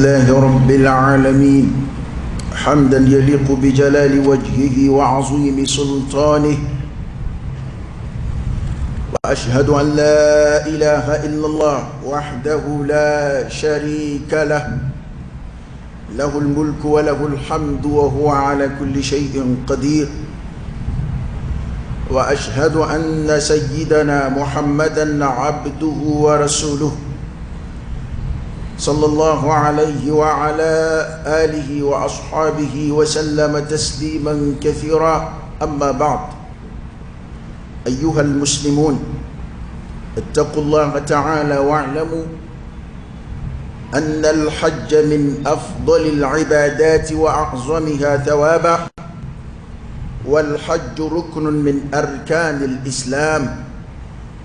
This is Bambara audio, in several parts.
لله رب العالمين حمدا يليق بجلال وجهه وعظيم سلطانه، وأشهد أن لا إله إلا الله وحده لا شريك له، له الملك وله الحمد وهو على كل شيء قدير. وأشهد أن سيدنا محمدا عبده ورسوله صلى الله عليه وعلى آله وأصحابه وسلم تسليما كثيرا. أما بعد، أيها المسلمون، اتقوا الله تعالى واعلموا أن الحج من أفضل العبادات وأعظمها ثوابا، والحج ركن من أركان الإسلام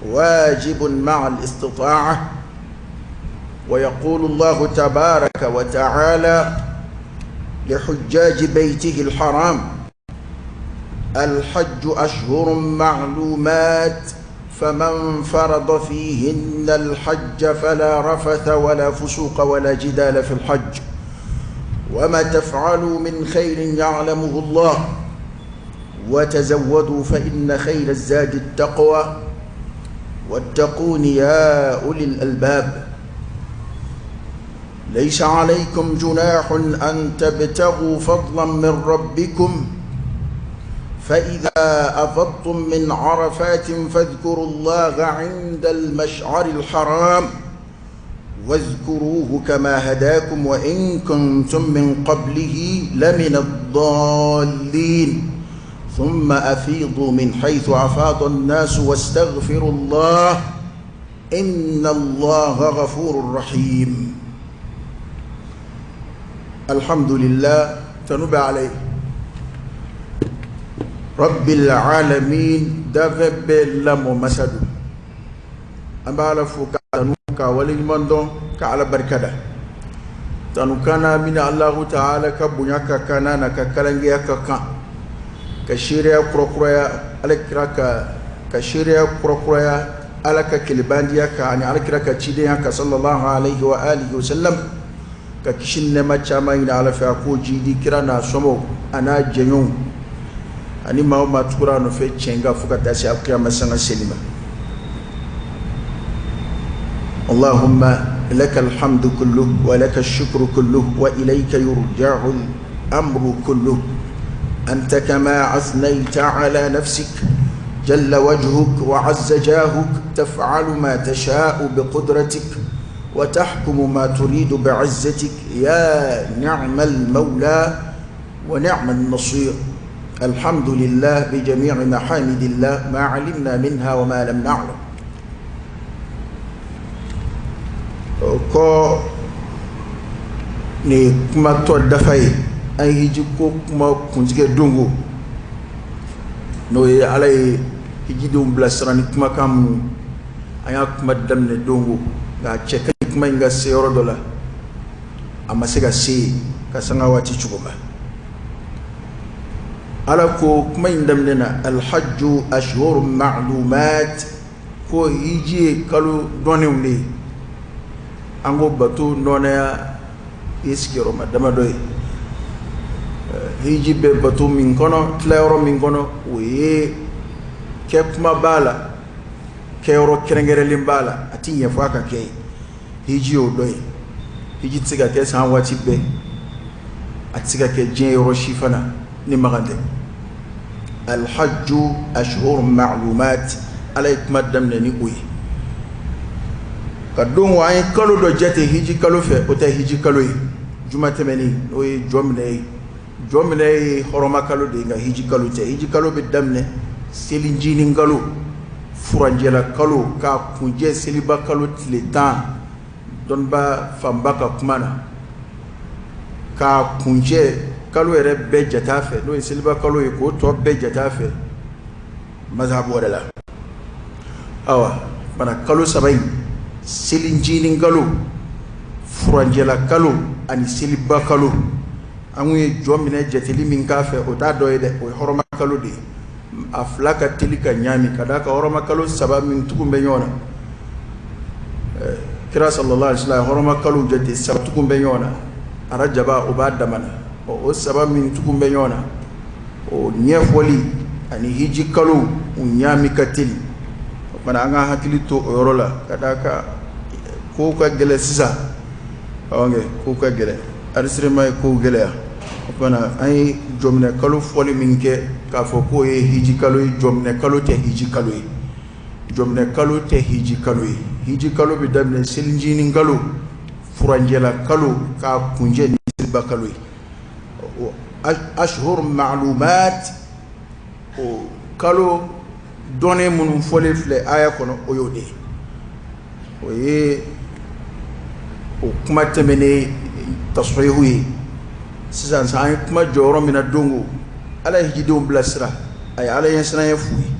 واجب مع الاستطاعة. ويقول الله تبارك وتعالى لحجاج بيته الحرام: الحج أشهر معلومات، فمن فرض فيهن الحج فلا رفث ولا فسوق ولا جدال في الحج، وما تفعلوا من خير يعلمه الله، وتزودوا فإن خير الزاد التقوى، واتقون يا أولي الألباب. ليس عليكم جناح أن تبتغوا فضلا من ربكم، فإذا أفضتم من عرفات فاذكروا الله عند المشعر الحرام واذكروه كما هداكم وإن كنتم من قبله لمن الضالين. ثم أفيضوا من حيث أفاض الناس واستغفروا الله إن الله غفور رحيم. الحمد لله تنوب عليه رب العالمين دافع بلا مسدو أما فوق تنوكا ولي ka ala barikada tanu kana mina Allahu ta'ala ka bonya ka kana na ka kalangiya ka kan ka seereya kurakuraya ala kira ka seereya kurakuraya ala ka kelebandiya ka ani ala kira ka cidenya ka sallallahu alaihi wa alihi wa sallam ka kisi nɛɛma caman ɲini ala fɛ a k'o jidi kira n'a somɔgɔw a n'a jɛɲɔgɔnw ani maa o maa tugura a nɔfɛ tiɲɛ kan fo ka taa se alkiyama sanga seli ma. Allahumma laka alhamdu kulluh wa laka ash-shukru kulluh wa ilayka yurja'u al-amru kulluh, anta kama athnayta ala nafsik jalla wajhuk wa 'azza jahuk, taf'alu ma tasha'u biqudratik wa tahkumu ma turidu bi'izzatik, ya ni'mal mawla wa ni'man nasir. Alhamdulillah bi jami'i mahamidillah ma 'alimna minha wa ma lam na'lam. Ko ni kuma tɔ dafa ye an hiji ko kuma kuntigɛ dongo n'o ye ala ye hijidenw bilasira ni kumakan minnu an y'a kuma daminɛ dongo, nka cɛ ka ɲi kuma in ka se yɔrɔ dɔ la a ma se ka se yen ka sanga waati cogo ma. Ala ko kuma in daminɛ na alhajju ashhurun ma'lumat, ko hiji ye kalo dɔnnenw de ye. An ko bato nɔnɛya ye sigiyɔrɔma damadɔ ye. Hiji bɛ bato min kɔnɔ, tilayɔrɔ min kɔnɔ, o ye kɛ kuma b'a la, kɛyɔrɔ kɛrɛnkɛrɛnlen b'a la, a ti ɲɛ fɔ a ka kɛ ye. Hiji y'o dɔ ye. Hiji tɛ se ka kɛ san waati bɛɛ, a tɛ se ka kɛ diɲɛ yɔrɔ si fana ni magan tɛ. Alhajju ashhurun ma'lumat, ala ye kuma daminɛ ni o ye. Ka don an ye kalo dɔ jate hiji kalo fɛ, o tɛ hiji kalo ye. Juma tɛmɛnen n'o ye jɔminɛ ye, jɔminɛ ye hɔrɔma kalo de ye, nka hiji kalo tɛ. Hiji kalo bɛ daminɛ selicinin kalo, furanjɛla kalo, k'a kunjɛ seliba kalo tile 10 dɔnniba fanba ka kuma na, k'a kunjɛ kalo yɛrɛ bɛɛ jate a fɛ, n'o ye seliba kalo ye, k'o tɔ bɛɛ jate a fɛ mazhabu wɛrɛ la. Awa bana kalo 3 in, selicinin kalo, furanjɛla kalo ani seliba kalo, an kun ye jɔ minɛ jateli min k'a fɛ, o t'a dɔ ye dɛ, o ye hɔrɔma kalo de ye. A fila ka teli ka ɲaami ka d'a kan hɔrɔma kalo 3 min tugun bɛ ɲɔgɔn na, kira sallallahu alaihi wasallam hɔrɔma kalo jate 3 tugun bɛ ɲɔgɔn na. Arajaba o b'a dama na. O saba min tugun bɛ ɲɔgɔn na, o ɲɛfɔli ani hiji kalo u ɲaami ka teli. O fana, an ka hakili to o yɔrɔ la, ka d'a kan kow ka gɛlɛn sisan. Kɛ kow ka gɛlɛn, enregistrement ye kow gɛlɛya. O fana, an ye jɔminɛ kalo fɔli min kɛ k'a fɔ k'o ye hiji kalo ye, jɔminɛ kalo tɛ hiji kalo ye. Jɔminɛ kalo tɛ hiji kalo ye. Hiji kalo bɛ daminɛ selicinin kalo, furanjɛla kalo, k'a kuncɛ ni seliba kalo ye. Ashhur ma'lumat, o kalo dɔnnen minnu fɔlen filɛ aya kɔnɔ, o y'o de ye. O ye o kuma tɛmɛnen tasɔyihu ye. Sisan sisan, an ye kuma jɔyɔrɔ min na don o, Ala ye hijidenw bilasira, a ye Ala ɲɛsiranya f'u ye,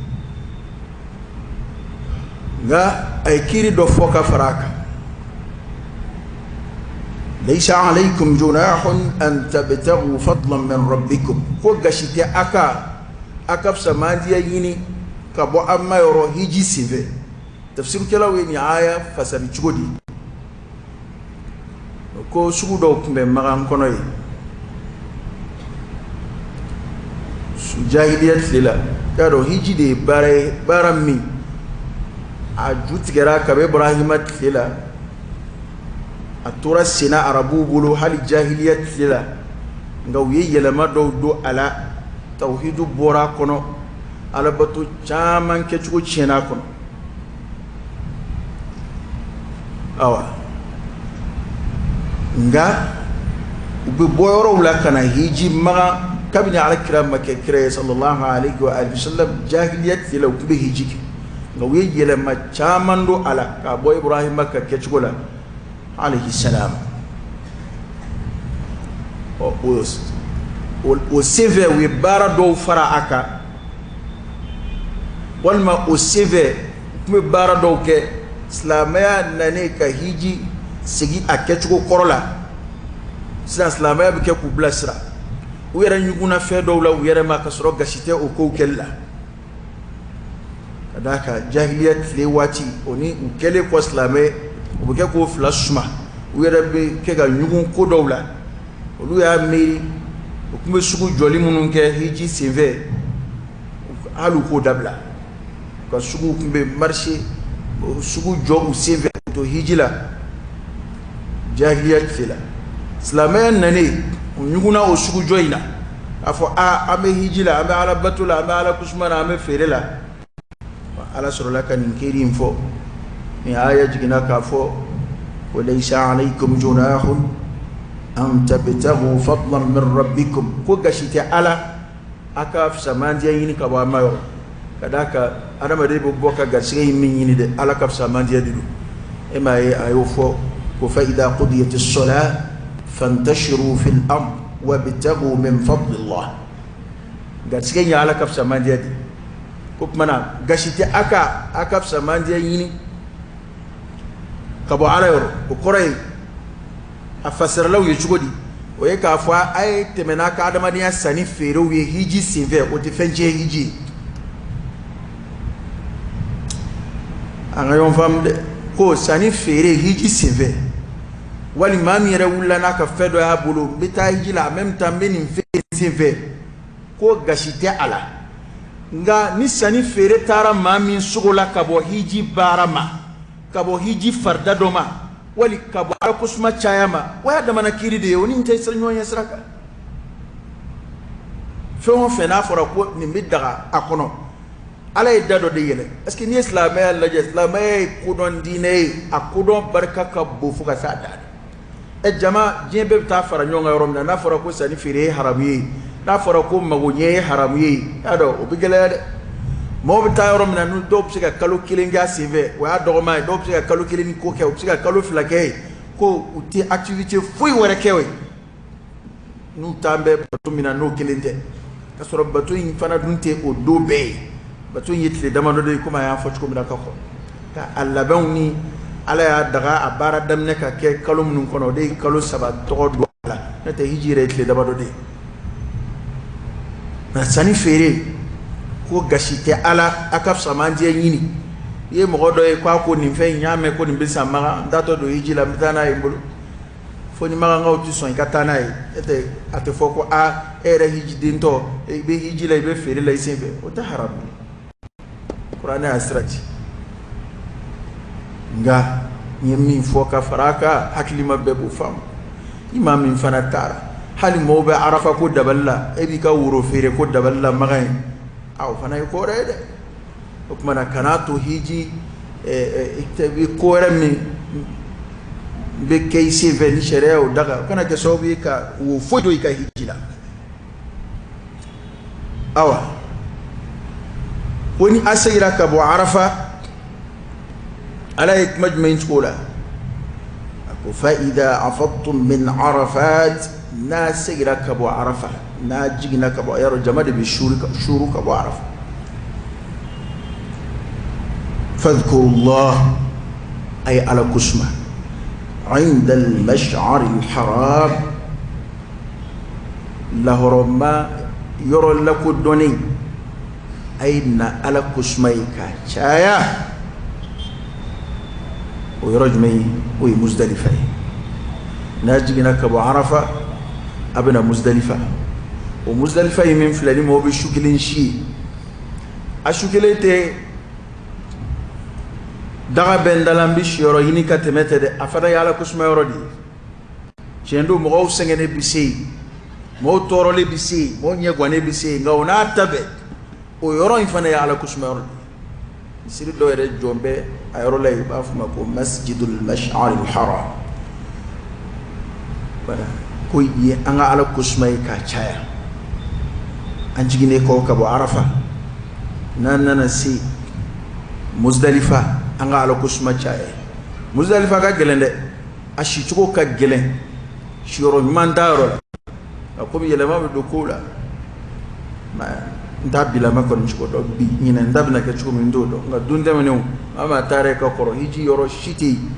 nka a ye kiiri dɔ fɔ ka fara a kan. Laysa alaykum junahun an tabtagu fadlan min rabbikum. Ko gasi tɛ a kan, a ka fisamandiya ɲini ka bɔ an ma yɔrɔ hiji senfɛ. Tafsirukɛlaw ye nin aya fasari cogo di? Ko sugu dɔw tun bɛ Makan kɔnɔ yen jahiliya tile la. Y'a dɔn, hiji de ye baara ye, baara min a ju tigɛra kabi Ibrahima tile la, a tora senna arabuw bolo hali jahiliya tile la, nka u ye yɛlɛma dɔw don a la. Tawhidu bɔra a kɔnɔ, alabato caman kɛcogo tiɲɛna a kɔnɔ. Awa, nka u bɛ bɔ yɔrɔw la ka na hiji Makan. Kabini Ala kira ma kɛ kira ye, sallallahu alaihi wa sallam, jahiliya tile la, u tun bɛ hiji kɛ, nka u ye yɛlɛma caman don a la k'a bɔ Ibrahima ka kɛcogo la, alayhi salam. Ɔ, o senfɛ, u ye baara dɔw fara a kan, walima o senfɛ, u tun bɛ baara dɔw kɛ. Silamɛya nanen ka hiji segin a kɛcogo kɔrɔ la, sisan silamɛya bɛ kɛ k'u bilasira. U yɛrɛ ɲugunna fɛn dɔw la u yɛrɛ ma, ka sɔrɔ gasi tɛ o kow kɛli la, ka d'a kan jahiliya tile waati, o ni u kɛlen kɔ silamɛ, u bɛ kɛ k'o fila suma. U yɛrɛ bɛ kɛ ka ɲugun ko dɔw la. Olu y'a miiri, u tun bɛ sugu jɔli minnu kɛ hiji senfɛ, hali u k'o dabila. U ka sugu tun bɛ marché sugu jɔ u senfɛ to hiji la jahiliya tile la. Silamɛya nanen, u ɲugunna o sugu jɔ in na, a fɔ a an bɛ hiji la, an bɛ Ala bato la, an bɛ Ala kusuma na, an bɛ feere la. Ala sɔrɔla ka nin kiri in fɔ. Nin aya jiginna k'a fɔ wa laysa alaykum junahun an tabtagu fadlan min rabbikum. Ko gasi tɛ ala a ka fisamandiya ɲini ka bɔ a ma yɔrɔ, ka d'a kan adamaden bɛ bɔ ka garisɛgɛ in min ɲini dɛ, Ala ka fisamandiya de don. E m'a ye, a y'o fɔ ko fa idha qudiyati s-salah fantashiru fil ard wabtagu min fadlillah. Garisɛgɛ in ye Ala ka fisamandiya de. Ko tuma na, gasi tɛ a ka, a ka fisamandiya ɲini ka bɔ Ala yɔrɔ. O kɔrɔ ye, a fasiralaw ye cogo di? O ye k'a fɔ a ye tɛmɛ n'a ka adamadenya sanni feerew ye hiji senfɛ, o tɛ fɛn tiɲɛ hiji ye. An ka ɲɔgɔn faamu dɛ. Ko sanni feere hiji senfɛ, wali maa min yɛrɛ wulila n'a ka fɛn dɔ y'a bolo, n bɛ taa hiji la, en même temps n bɛ nin feere senfɛ, ko gasi tɛ a la. Nka ni sanni feere taara maa min sogo la ka bɔ hiji baara ma, ka bɔ hiji farida dɔ ma, wali ka bɔ Ala kosuma caya ma, o y'a damana kiiri de ye. O ni tɛ ɲɔgɔn ye sira kan. Fɛn o fɛn n'a fɔra ko nin bɛ daga a kɔnɔ, Ala ye da dɔ de yɛlɛ. Parce que n'i ye silamɛya lajɛ, silamɛya ye kodɔn diinɛ ye, a kodɔn barika ka bon fo ka s'a dan. Ɛ, jama diɲɛ bɛɛ bɛ taa fara ɲɔgɔn kan yɔrɔ min na, n'a fɔra ko sanni feere ye haramu ye, n'a fɔra ko magoɲɛ ye haramu ye, y'a dɔn o bɛ gɛlɛya dɛ. Mɔgɔw bɛ taa yɔrɔ min na, n'u dɔw bɛ se ka kalo 1 kɛ a senfɛ, o y'a dɔgɔman ye. Dɔw bɛ se ka kalo 1 ni ko kɛ, u bɛ se ka kalo 2 kɛ yen, ko u tɛ activité foyi wɛrɛ kɛ o ye n'u taa bɛ bato min na, n'o kelen tɛ. Ka sɔrɔ bato in fana dun tɛ o don bɛɛ ye. Bato in ye tile damadɔ de ye, komi a y'a fɔ cogo min na ka kɔrɔ, ka a labɛnw ni Ala y'a daga a baara daminɛ ka kɛ kalo minnu kɔnɔ, o de ye kalo 3 tɔgɔ don a la. N'o tɛ, hiji yɛrɛ ye tile damadɔ de ye. Nka sanni feere, ko gasi tɛ ala a ka fisamandiya ɲini. I ye mɔgɔ dɔ ye k'a ko nin fɛn in, y'a mɛn ko nin bɛ san Makan, n taatɔ don hiji la, n bɛ taa n'a ye n bolo. Fo ni makankaw tɛ sɔn i ka taa n'a ye, e tɛ a tɛ fɔ ko aa e yɛrɛ hijidentɔ, i bɛ hiji la, i bɛ feere la i senfɛ, o tɛ haramu ye. Kuranɛ y'a sira ci. Nka n ye min fɔ ka fara a kan, hakilima bɛɛ b'o faamu. Ni maa min fana taara, hali mɔgɔw bɛ arafa ko dabali la, e b'i ka woro feere ko dabali la Makan ye, a o fana ye ko wɛrɛ ye dɛ. O tuma na kan'a to hiji ko wɛrɛ min bɛ kɛ i senfɛ ni sariya y'o daga, o kana kɛ sababu ye ka wo foyi don i ka hiji la. Awa, ko ni a segira ka bɔ arafa, Ala ye kuma jumɛn cogo la? A ko fa idha afadtum min arafat, n'a segira ka bɔ arafa, n'a jiginna ka bɔ yɔrɔ, jama de bɛ suuru ka bɔ arafa, fadhkurullah, a ye Ala kosuma, inda al-mash'ar al-haram, lahɔrɔma yɔrɔ lakodɔnnen, a ye na Ala kosuma ye ka caya. O yɔrɔ jumɛn ye? O ye Muzdalifa ye. N'a jiginna ka bɔ arafa, a bɛ na Muzdalifa. O Muzdalifa ye min filɛ ni mɔgɔw bɛ su kelen si ye, a su kelen tɛ daga bɛ n da la, n bɛ siyɔrɔ ɲini ka tɛmɛ tɛ dɛ, a fana ye Ala kosuma yɔrɔ de ye. Tiɲɛ don, mɔgɔw sɛgɛnnen bɛ se yen, mɔgɔw tɔɔrɔlen bɛ se yen, mɔgɔw ɲɛgannen bɛ se yen, nka o n'a ta bɛɛ, o yɔrɔ in fana ye Ala kosuma yɔrɔ de ye. Misiri dɔ yɛrɛ jɔn bɛ a yɔrɔ la yen, u b'a fɔ o ma ko masjidul mash'aril haram. Voilà, ko yen an ka Ala kosuma ye k'a caya. An jiginnen kɔ ka bɔ arafa, n'an nana se Muzdalifa, an ka Ala kosuma caya. Muzdalifa ka gɛlɛn dɛ, a sicogo ka gɛlɛn, siyɔrɔ ɲuman t'a yɔrɔ la, nka komi yɛlɛma bɛ don kow la, n t'a bilama kɔni cogo dɔn bi, ɲinɛ n ta bɛna kɛ cogo min, n t'o dɔn. Nka don tɛmɛnenw, maa maa taara ka kɔrɔ, hiji yɔrɔ si tɛ yen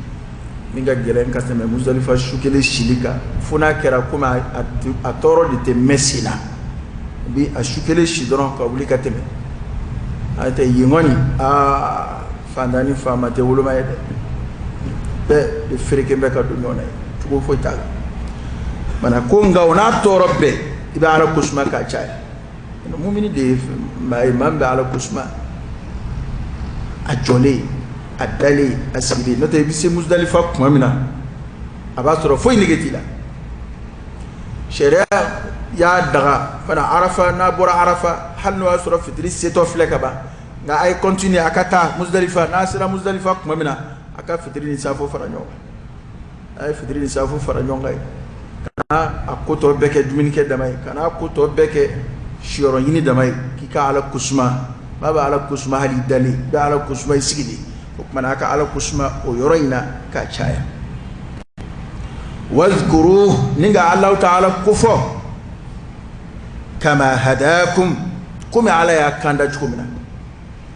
min ka gɛlɛn ka tɛmɛ Muzdalifa su kelen sili kan, fo n'a kɛra komi a tɔɔrɔ de tɛ mɛn sen na, i bɛ a su kelen si dɔrɔn ka wuli ka tɛmɛ. A tɛ yen kɔni, aa fantan ni faama tɛ woloma ye dɛ, bɛɛ de fereken bɛ ka don ɲɔgɔn na ye, cogo foyi t'a la. Mana ko nka o n'a tɔɔrɔ bɛɛ, i bɛ Ala kosuma k'a caya. Mumini de ye maa ye, maa min bɛ Ala kosuma a jɔlen, a dalen, a sigilen. N'o tɛ, i bɛ se Muzdalifa tuma min na, a b'a sɔrɔ foyi nege t'i la. Sariya y'a daga fana arafa, n'a bɔra arafa, hali n'o y'a sɔrɔ fitiri setɔ filɛ ka ban, nka a ye continuer a ka taa Muzdalifa. N'a sera Muzdalifa tuma min na, a ka fitiri ni safo fara ɲɔgɔn kan. A ye fitiri ni safo fara ɲɔgɔn kan ye, kana a ko tɔ bɛɛ kɛ dumunikɛ dama ye, kana a ko tɔ bɛɛ kɛ siyɔrɔ ɲini dama ye, k'i ka Ala kosuma. Maa bɛ Ala kosuma hali i dalen, i bɛ Ala kosuma i sigilen. O tuma na a ka Ala kosuma o yɔrɔ in na k'a caya. Wazkuru, ni ka Alahu taala kofɔ, kama hadakum, komi Ala y'a kanda cogo min na,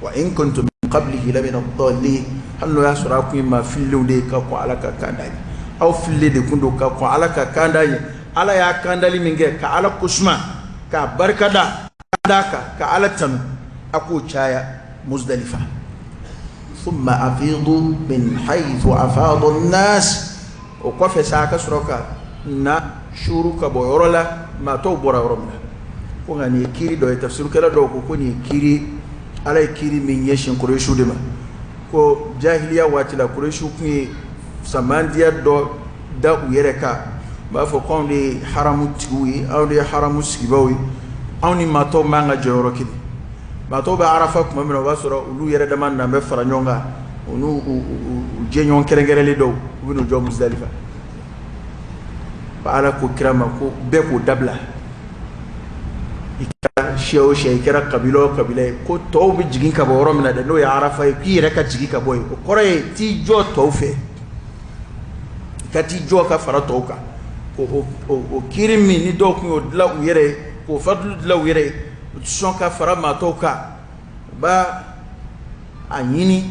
wa in kuntum min qablihi lamina ad-dallin, hali n'o y'a sɔrɔ a kun ye maa fililenw de ye ka kɔn Ala ka kanda ɲɛ. Aw fililen de kun don ka kɔn Ala ka kanda ɲɛ. Ala y'a kandali min kɛ, ka Ala kosuma, k'a barikada d'a kan, ka Ala tanu, a k'o caya Muzdalifa. Thumma afidu min haythu afada an-nas, o kɔfɛ sa, a ka sɔrɔ ka na suuru ka bɔ yɔrɔ la maa tɔw bɔra yɔrɔ min na. Ko nka nin ye kiiri dɔ ye. Tafsirukɛla dɔw ko ko nin ye kiiri, Ala ye kiiri min ɲɛsin Kuresiw de ma, ko jahiliya waati la, Kuresiw tun ye samandiya dɔ da u yɛrɛ kan, u b'a fɔ ko anw de ye haramu tigiw ye, anw de ye haramu sigibaw ye, anw ni maa tɔw man ka jɔ yɔrɔ kelen. Maa tɔw bɛ arafa tuma min na, o b'a sɔrɔ olu yɛrɛ dama nan bɛ fara ɲɔgɔn kan, u n'u jɛɲɔgɔn kɛrɛnkɛrɛnlen dɔw, u bɛ n'u jɔ Muzdalifa. Ala ko kira ma ko bɛɛ k'o dabila. I kɛra siya o siya, i kɛra kabila o kabila ye, ko tɔw bɛ jigin ka bɔ yɔrɔ min na dɛ, n'o ye arafa ye, k'i yɛrɛ ka jigin ka bɔ yen. O kɔrɔ ye t'i jɔ tɔw fɛ, i ka t'i jɔ ka fara tɔw kan. O kiiri min ni dɔw tun y'o dilan u yɛrɛ ye, k'o fadulu dilan u yɛrɛ ye, u tɛ sɔn ka fara maa tɔw kan, u b'a a ɲini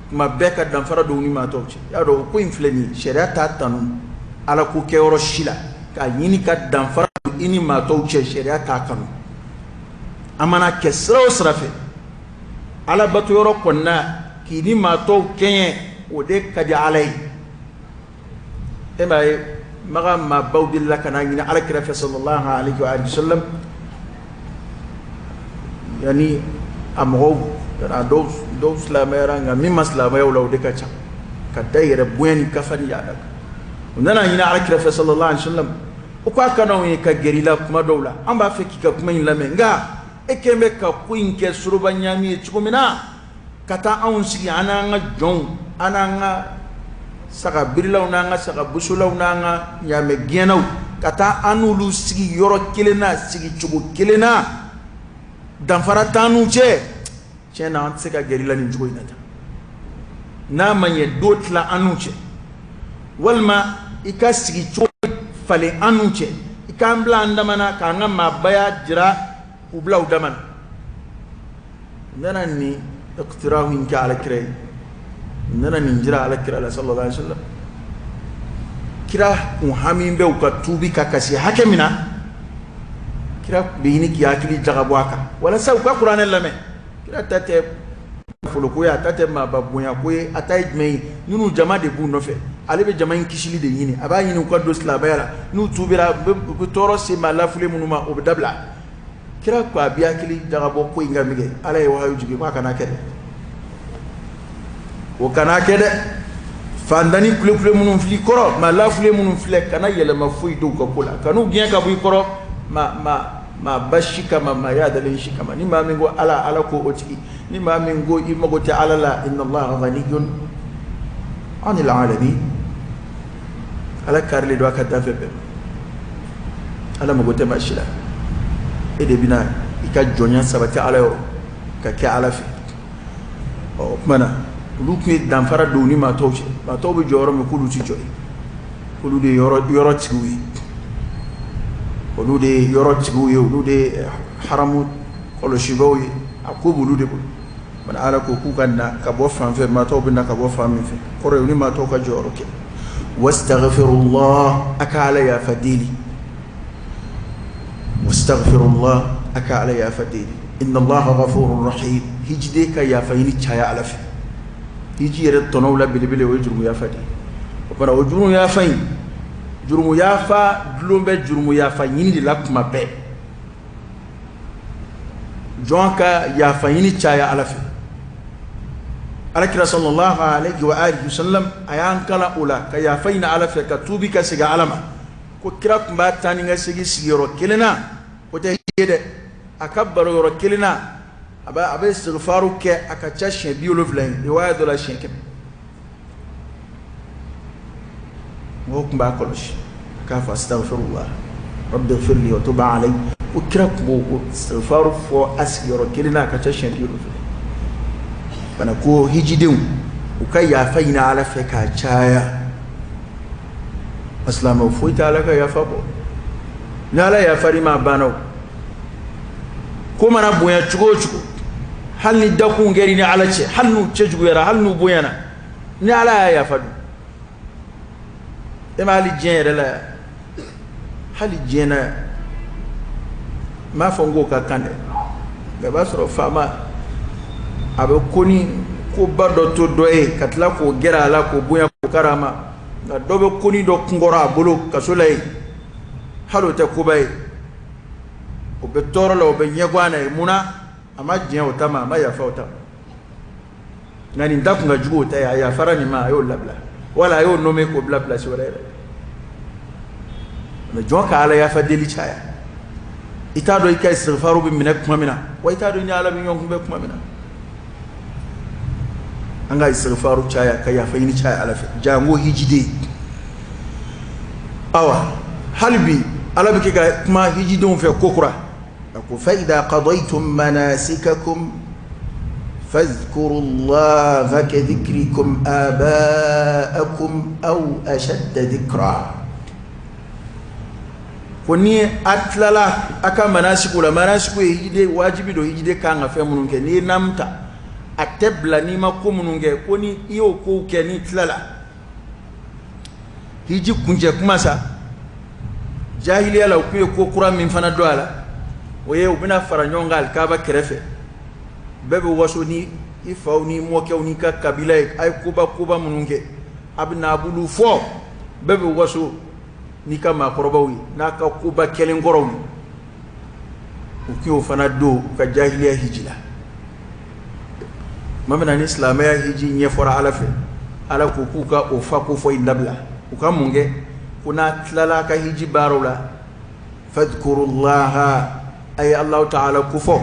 tuma bɛɛ ka danfara don u ni maa tɔw cɛ. I y'a dɔn, o ko in filɛ nin ye, sariya t'a tanu Ala ko kɛyɔrɔ si la, k'a ɲini ka danfara don i ni maa tɔw cɛ, sariya t'a kanu. An mana kɛ sira o sira fɛ, Ala bato yɔrɔ kɔnɔna, k'i ni maa tɔw kɛɲɛ, o de ka di Ala ye. E m'a ye, Makan maabaw delila ka n'a ɲini Ala kira fɛ sallallahu alaihi wa sallam, yanni a mɔgɔw a dɔw silamɛyara, nka min ma silamɛya o la, o de ka ca ka da yɛrɛ bonya ni kafa ni yaada kan. U nana ɲini Ala kira fɛ sallallahu alaihi wa sallam, o ko a ka d'anw ye ka gɛrɛ i la kuma dɔw la, an b'a fɛ k'i ka kuma in lamɛn, nka e kɛn bɛ ka ko in kɛ soroba ɲaami ye cogo min na, ka taa anw sigi an n'an ka jɔnw, an n'an ka saga birilaw, n'an ka saga bosolaw, n'an ka ɲaamɛ gɛnnaw, ka taa an n'olu sigi yɔrɔ kelen na, sigi cogo kelen na, danfara t'an n'u cɛ. Tiɲɛ na, an tɛ se ka gɛrɛ i la nin cogo in na tan. N'a ma ɲɛ do tila an n'u cɛ, walima i ka sigi cogo falen an n'u cɛ, i k'an bila an dama na, k'an ka maabaya jira k'u bila u dama na. U nana nin iqtirahu in kɛ Ala kira ye, u nana nin jira Ala kira la sallallahu alaihi wasallam. Kira kun hami bɛ u ka tuubi ka kasi hakɛ min na, kira bɛ ɲini k'i hakili jagabɔ a kan walasa u ka kuranɛ lamɛn. Kira ta tɛ nafoloko ye, a ta tɛ maaba bonya ko ye, a ta ye jumɛn ye? Ninnu jama de b'u nɔfɛ, ale bɛ jama in kisili de ɲini, a b'a ɲini u ka don silamɛya la. N'u tuubira, u bɛ tɔɔrɔ se maa lafulen minnu ma, o bɛ dabila. Kira ko a bɛ hakili jagabɔ ko in kan min kɛ, Ala ye wahayu jigin k'a kana kɛ dɛ, o kana kɛ dɛ. Fantanni kulekule minnu filɛ i kɔrɔ, maa lafulen minnu filɛ, kana yɛlɛma foyi don u ka ko la, kan'u gɛn ka bɔ i kɔrɔ maa ba si kama, maa yadalen si kama. Ni maa min ko Ala, Ala ko o tigi. Ni maa min ko i mago tɛ Ala la, inna Allaha ghaniyyun anil alamin. Ala karilen don a ka danfɛn bɛɛ ma, Ala mago tɛ maa si la. E de bɛna i ka jɔnya sabati Ala yɔrɔ ka kɛ Ala fɛ. Ɔ, o tuma na, olu tun ye danfara don u ni maa tɔw cɛ. Maa tɔw bɛ jɔ yɔrɔ min, k'olu tɛ jɔ yen, olu de ye yɔrɔ tigiw ye, olu de ye yɔrɔ tigiw ye, olu de ye haramu kɔlɔsibaaw ye, a ko b'olu de bolo. Bari Ala ko k'u ka na ka bɔ fan fɛ, maa tɔw bɛ na ka bɔ fan min fɛ, kɔrɔ ye u ni maa tɔw ka jɔyɔrɔ kɛ. Wastaghfirullah, a ka Ala yafa deli. Wastaghfirullah, a ka Ala yafa deli. Inna Allaha ghafurur rahim. Hijiden ka yafa ɲini caya Ala fɛ. Hiji yɛrɛ tɔnɔw la belebele, o ye jurumu yafa de ye. O tuma, o jurumu yafa in, jurumu yafa dulon bɛ jurumu yafa ɲini de la kuma bɛɛ. Jɔn ka yafa ɲini caya Ala fɛ. Alakira sallallahu alaihi wa alihi wasallam, a y'an kalan o la, ka yafa ɲini Ala fɛ, ka tuubi ka segin Ala ma. Ko kira tun b'a taa ni ka segin sigiyɔrɔ kelen na, o tɛ ye dɛ, a ka baro yɔrɔ kelen na, a bɛ istighfaru kɛ, a ka ca siɲɛ 70 ye, riwaya dɔ la siɲɛ 100. Mɔgɔw tun b'a kɔlɔsi k'a fɔ astaghfirullah rabbi ighfirli wa tub alayhi. Ko kira tun b'o istighfaru fɔ a sigiyɔrɔ kelen na, a ka ca siɲɛ 70. Bana ko hijidenw, u ka yafa ɲini Ala fɛ k'a caya. Silamɛw, foyi tɛ Ala ka yafa bɔ. Ni Ala yafar'i ma, a banna. O ko mana bonya cogo o cogo, hali ni dakun kɛra i ni Ala cɛ, hali n'u cɛ juguyara, hali n'u bonyana, ni Ala y'a yafa dun, e ma hali diɲɛ yɛrɛ la yan, hali diɲɛ na yan, n m'a fɔ n k'o ka kan dɛ, nka i b'a sɔrɔ faama a bɛ ko ni koba dɔ to dɔ ye, ka tila k'o gɛrɛ a la, k'o bonya, k'o karama, nka dɔ bɛ koni dɔ kunkɔrɔ a bolo kaso la yen, hali o tɛ koba ye, o bɛ tɔɔrɔ la, o bɛ ɲɛguwan na ye. Munna a ma diɲɛ o ta ma, a ma yafa o ta ma? Nka nin ta kun ka jugu o ta ye, a yafara nin ma, a y'o labila, wala a y'o nommé k'o bila place wɛrɛ yɛrɛ. Mais jɔn ka Ala yafa deli caya. I t'a dɔn i ka istighfaru bɛ minɛ tuma min na, wa i t'a dɔn i ni Ala bɛ ɲɔgɔn kunbɛn tuma min na. An ka istighfaru caya, ka yafa ɲini caya Ala fɛ, janko hijiden. Awa, hali bi Ala bɛ kɛ ka kuma hijidenw fɛ ko kura. A ko fa idha qadaytum manasikakum fadhkurullaha ka dhikrikum aba'akum aw ashadda dhikra. Ko ni a tilala a ka manasiku la, manasiku ye hijiden wajibi don, hijiden kan ka fɛn minnu kɛ. N'i ye namu ta, a tɛ bila n'i ma ko minnu kɛ. Ko ni i y'o kow kɛ, n'i tilala hiji kuncɛ kuma sa, jahiliya la, u tun ye ko kura min fana don a la, o ye u bɛna fara ɲɔgɔn kan alikaba kɛrɛfɛ. Bɛɛ bɛ waso ni i faw ni mɔkɛw n'i ka kabila ye, a ye koba koba minnu kɛ, a bɛ na a b'olu fɔ, bɛɛ bɛ waso. n'i ka maakɔrɔbaw ye n'a ka koba kɛlen kɔrɔw ye, u k'o fana don u ka jahiliya hiji la. Tuma min na ni silamɛya hiji ɲɛfɔra Ala fɛ, Ala ko k'u ka o fa ko fɔ in dabila. U ka mun kɛ? Ko n'a tilala a ka hiji baaraw la, fadhkurullaha, a ye Alahu taala kofɔ,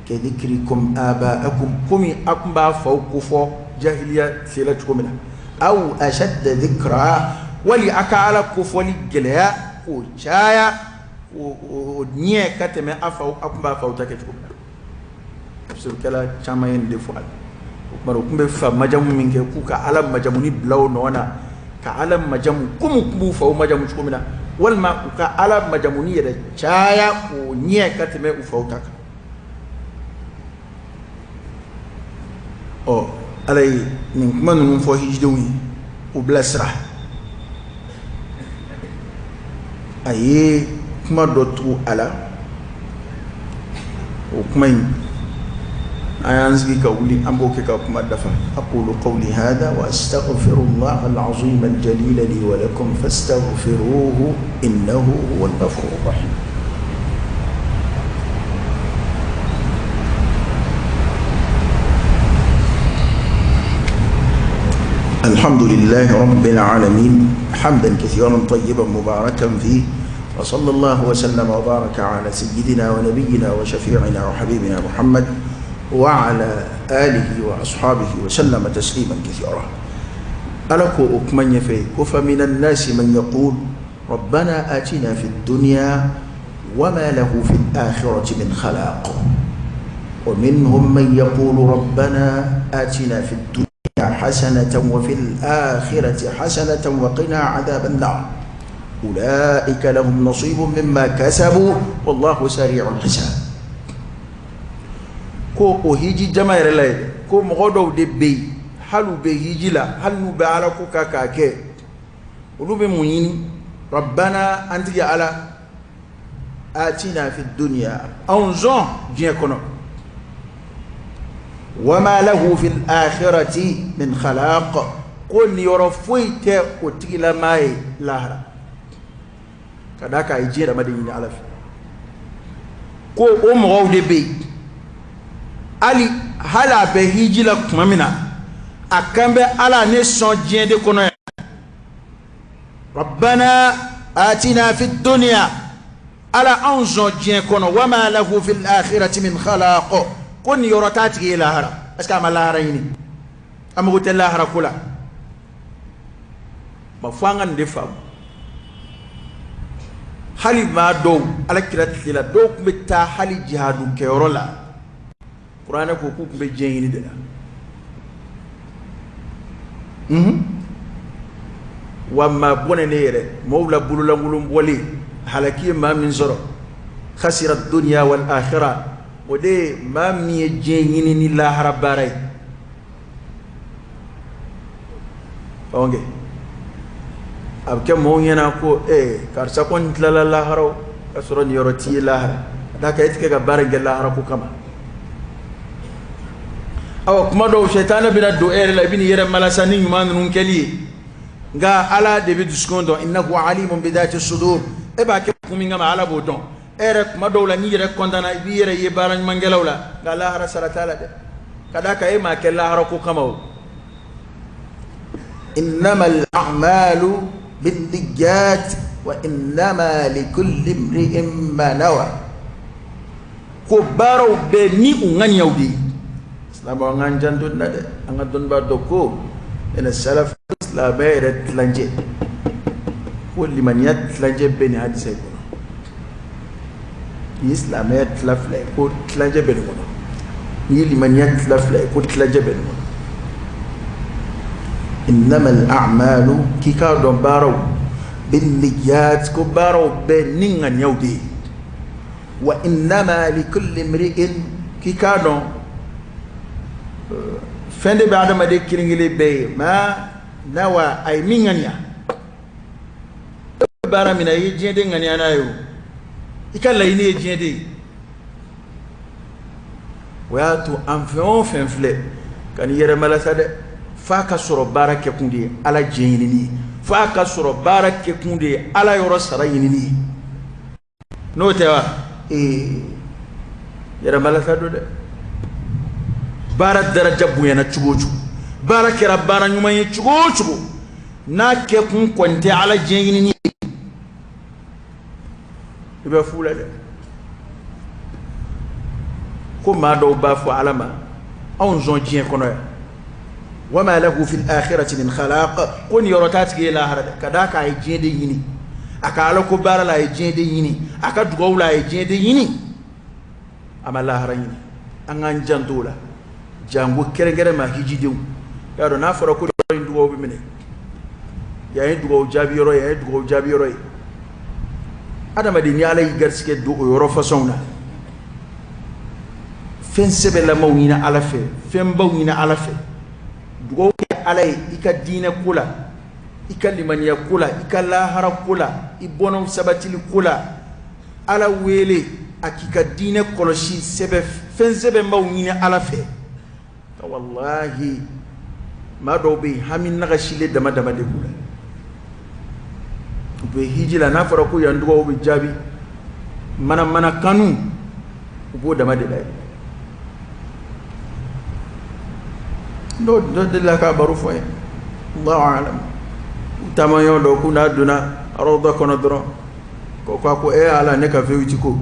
kadhikrikum aba'akum, komi a tun b'a faw kofɔ jahiliya tile la cogo min na, aw ashadda dhikra, wali a ka Ala kofɔli gɛlɛya k'o caya, k'o ɲɛ ka tɛmɛ a faw, a tun b'a faw ta kɛ cogo min na. Tafsirukɛla caman ye nin de fɔ a la. O tuma u tun bɛ fa majamu min kɛ, k'u ka Ala majamuni bila o nɔ na, ka Ala majamu komi u tun b'u faw majamu cogo min na, walima u ka Ala majamuni yɛrɛ caya k'o ɲɛ ka tɛmɛ u faw ta kan. Ɔ, Ala ye nin kuma ninnu fɔ hijidenw ye k'u bilasira. A ye kuma dɔ tugu a la, o kuma in an y'an sigi ka wuli, an b'o kɛ ka kuma dafa. Aqulu qawli hadha wa astaghfirullah al-azim al-jalil li wa lakum fastaghfiruhu innahu huwal ghafurur rahim. الحمد لله رب العالمين حمدا كثيرا طيبا مباركا فيه، وصلى الله وسلم وبارك على سيدنا ونبينا وشفيعنا وحبيبنا محمد وعلى آله وأصحابه وسلم تسليما كثيرا. Ala ko o kuma ɲɛfɛ ko فمن الناس من يقول ربنا آتنا في الدنيا وما له في الآخرة من خلاق، ومنهم من يقول ربنا آتنا في الدنيا حسنة وفي الآخرة حسنة وقنا عذاب النار، أولئك لهم نصيب مما كسبوا والله سريع الحساب. Ko o hiji jama yɛrɛ la ye, ko mɔgɔ dɔw de bɛ yen, hali u bɛ hiji la, hali n'u bɛ Ala ko kan k'a kɛ, olu bɛ mun ɲini? ربنا, an tigi Ala, آتنا في الدنيا, anw sɔn diɲɛ kɔnɔ, وما له في الآخرة من خلاق, ko niyɔrɔ foyi tɛ o tigilamaa ye lahara, ka d'a kan a ye diɲɛ dama de ɲini Ala fɛ. Ko o mɔgɔw de bɛ yen, hali a bɛ hiji la tuma min na, a kan bɛ Ala ne sɔn diɲɛ de kɔnɔ yan. ربنا آتنا في الدنيا, Ala anw sɔn diɲɛ kɔnɔ, وما له في الآخرة من خلاق, ko niyɔrɔ t'a tigi ye lahara, parce que a ma lahara ɲini, a mago tɛ lahara ko la. Ma fo an ka nin de faamu. Hali maa dɔw, Ala kira tile la, dɔw tun bɛ taa hali jihadu kɛyɔrɔ la, kuranɛ ko k'u tun bɛ diɲɛ ɲini de la. Wa maa bɔnɛ ne yɛrɛ mɔgɔw la bololankolon bɔlen, halaki ye maa min sɔrɔ, خسر الدنيا والآخرة, o de ye maa min ye diɲɛ ɲini ni lahara baara ye. Ɔnkɛ a bɛ kɛ mɔgɔw ɲɛna ko karisa kɔni tilala lahara, ka sɔrɔ niyɔrɔ t'i ye lahara, ka d'a kan e tɛ kɛ ka baara in kɛ lahara ko kama. Awa, kuma dɔw sɛtanɛ bɛna don e yɛrɛ la, i bɛ n'i yɛrɛ malasa ni ɲuman ninnu kɛli ye, nka Ala de bɛ dusukun dɔn. إنه عليم بذات الصدور. E b'a kɛ kun min kama, Ala b'o dɔn. E yɛrɛ, kuma dɔw la, n'i yɛrɛ kɔntanna, i b'i yɛrɛ ye baara ɲumankɛlaw la, nka lahara sara t'a la dɛ, ka d'a kan e m'a kɛ lahara ko kama. O إنما الأعمال بالنيات وإنما لكل امرئ ما نوى, ko baaraw bɛɛ ni u ŋaniyaw de ye. Silamɛw, an k'an janto nin na dɛ. An ka dɔnnibaa dɔ ko ɛnɛ salaf, silamɛ yɛrɛ tilancɛ, ko limaniya tilancɛ bɛ nin hadisa in kɔnɔ. Ni ye silamɛya tila fila ye, ko tilancɛ bɛ nin kɔnɔ. Ni ye limaniya tila fila ye, ko tilancɛ bɛ nin kɔnɔ. إنما الأعمال, k'i k'a dɔn baaraw, بالنيات, ko baaraw bɛɛ ni ŋaniyaw de ye, وإنما لكل امرئ, k'i k'a dɔn fɛn de bɛ adamaden kelen kelen bɛɛ ye, ما نوى, a ye min ŋaniya. Baara min na, i ye diɲɛ de ŋaniya n'a ye, o i ka laɲini ye diɲɛ de ye. O y'a to an fɛn o fɛn filɛ, ka n'i yɛrɛ malasa dɛ, f'a ka sɔrɔ baara kɛkun de ye Ala diɲɛ ɲinini ye. F'a ka sɔrɔ baara kɛkun de ye Ala yɔrɔ sara ɲinini ye. N'o tɛ wa? Ee, yɛrɛmalata don dɛ. Baara daraja bonyana cogo o cogo, baara kɛra baara ɲuman ye cogo o cogo, n'a kɛkun kɔni tɛ Ala diɲɛ ɲinini ye, i bɛ fu la dɛ. Ko maa dɔw b'a fɔ Ala ma, anw sɔn diɲɛ kɔnɔ yan, wama lahu fil akhirati min khalaq, ko niyɔrɔ t'a tigi ye lahara dɛ, ka d'a kan a ye diɲɛ de ɲini, a ka Ala ko baara la a ye diɲɛ de ɲini, a ka dugawu la a ye diɲɛ de ɲini, a ma lahara ɲini. An k'an janto o la, janko kɛrɛnkɛrɛn ma hijidenw. Y'a dɔn n'a fɔra ko in dugawu bɛ minɛ, yan ye dugawu jaabi yɔrɔ ye, yan ye dugawu jaabi yɔrɔ ye. Adamaden ni Ala y'i garisɛgɛ don o yɔrɔ fasɔnw na, fɛn sɛbɛlamaw ɲini Ala fɛ, fɛnbaw ɲini Ala fɛ, dugawu kɛ Ala ye i ka diinɛ ko la, i ka limaniya ko la, i ka lahara ko la, i bɔnnaw sabatili ko la. Ala wele a k'i ka diinɛ kɔlɔsi, sɛbɛ fɛn sɛbɛnbaw ɲini Ala fɛ. Walahi, maa dɔw bɛ yen, hami nagasilen dama dama de b'u la. U bɛ hiji la, n'a fɔra ko yan dugawu bɛ jaabi, manamana kanu u b'o dama de la yen. Dɔw dɔ delila k'a baro fɔ n ye, Allahu alam, u taamaɲɔgɔn dɔ k'u n'a donna rawda kɔnɔ dɔrɔn, ko ko e Ala, ne ka V8 ko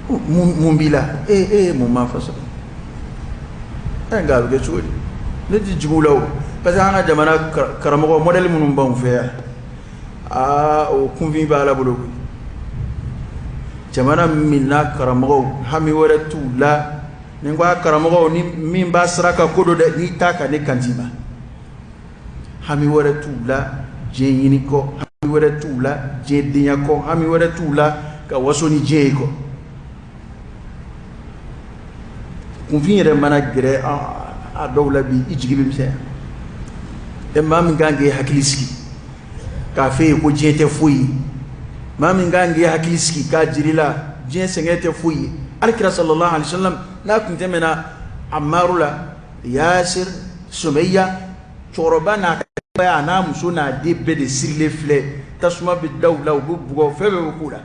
mun b'i la? E e ye mun ma fa sɔrɔ? Ɛ, nka a bɛ kɛ cogo di? Ne tɛ jigin u la o, parce que an ka jamana karamɔgɔ modèle minnu b'anw fɛ yan, aa, o kunfin bɛ Ala bolo koyi. Jamana min n'a karamɔgɔw hami wɛrɛ t'u la, ni n ko a karamɔgɔw, ni min b'a sira kan ko don dɛ, n'i t'a kan ne kan t'i ma. Hami wɛrɛ t'u la diɲɛ ɲini kɔ, hami wɛrɛ t'u la diɲɛ denya kɔ, hami wɛrɛ t'u la ka waso ni diɲɛ ye kɔ. Kunfin yɛrɛ mana gɛrɛ a dɔw la bi, i jigi bɛ misɛnya. E maa min kan k'i hakili sigi k'a f'e ye ko diɲɛ tɛ foyi ye, maa min kan k'i hakili sigi k'a jiri la diɲɛ sɛgɛn tɛ foyi ye, Alakira sallallahu alaihi wasallam n'a tun tɛmɛna Amaru la, Yasir, Sumayya, cɛkɔrɔba n'a ka denbaya, a n'a muso n'a den bɛɛ de sirilen filɛ, tasuma bɛ da u la, u bɛ bugɔ, fɛn bɛɛ bɛ k'u la.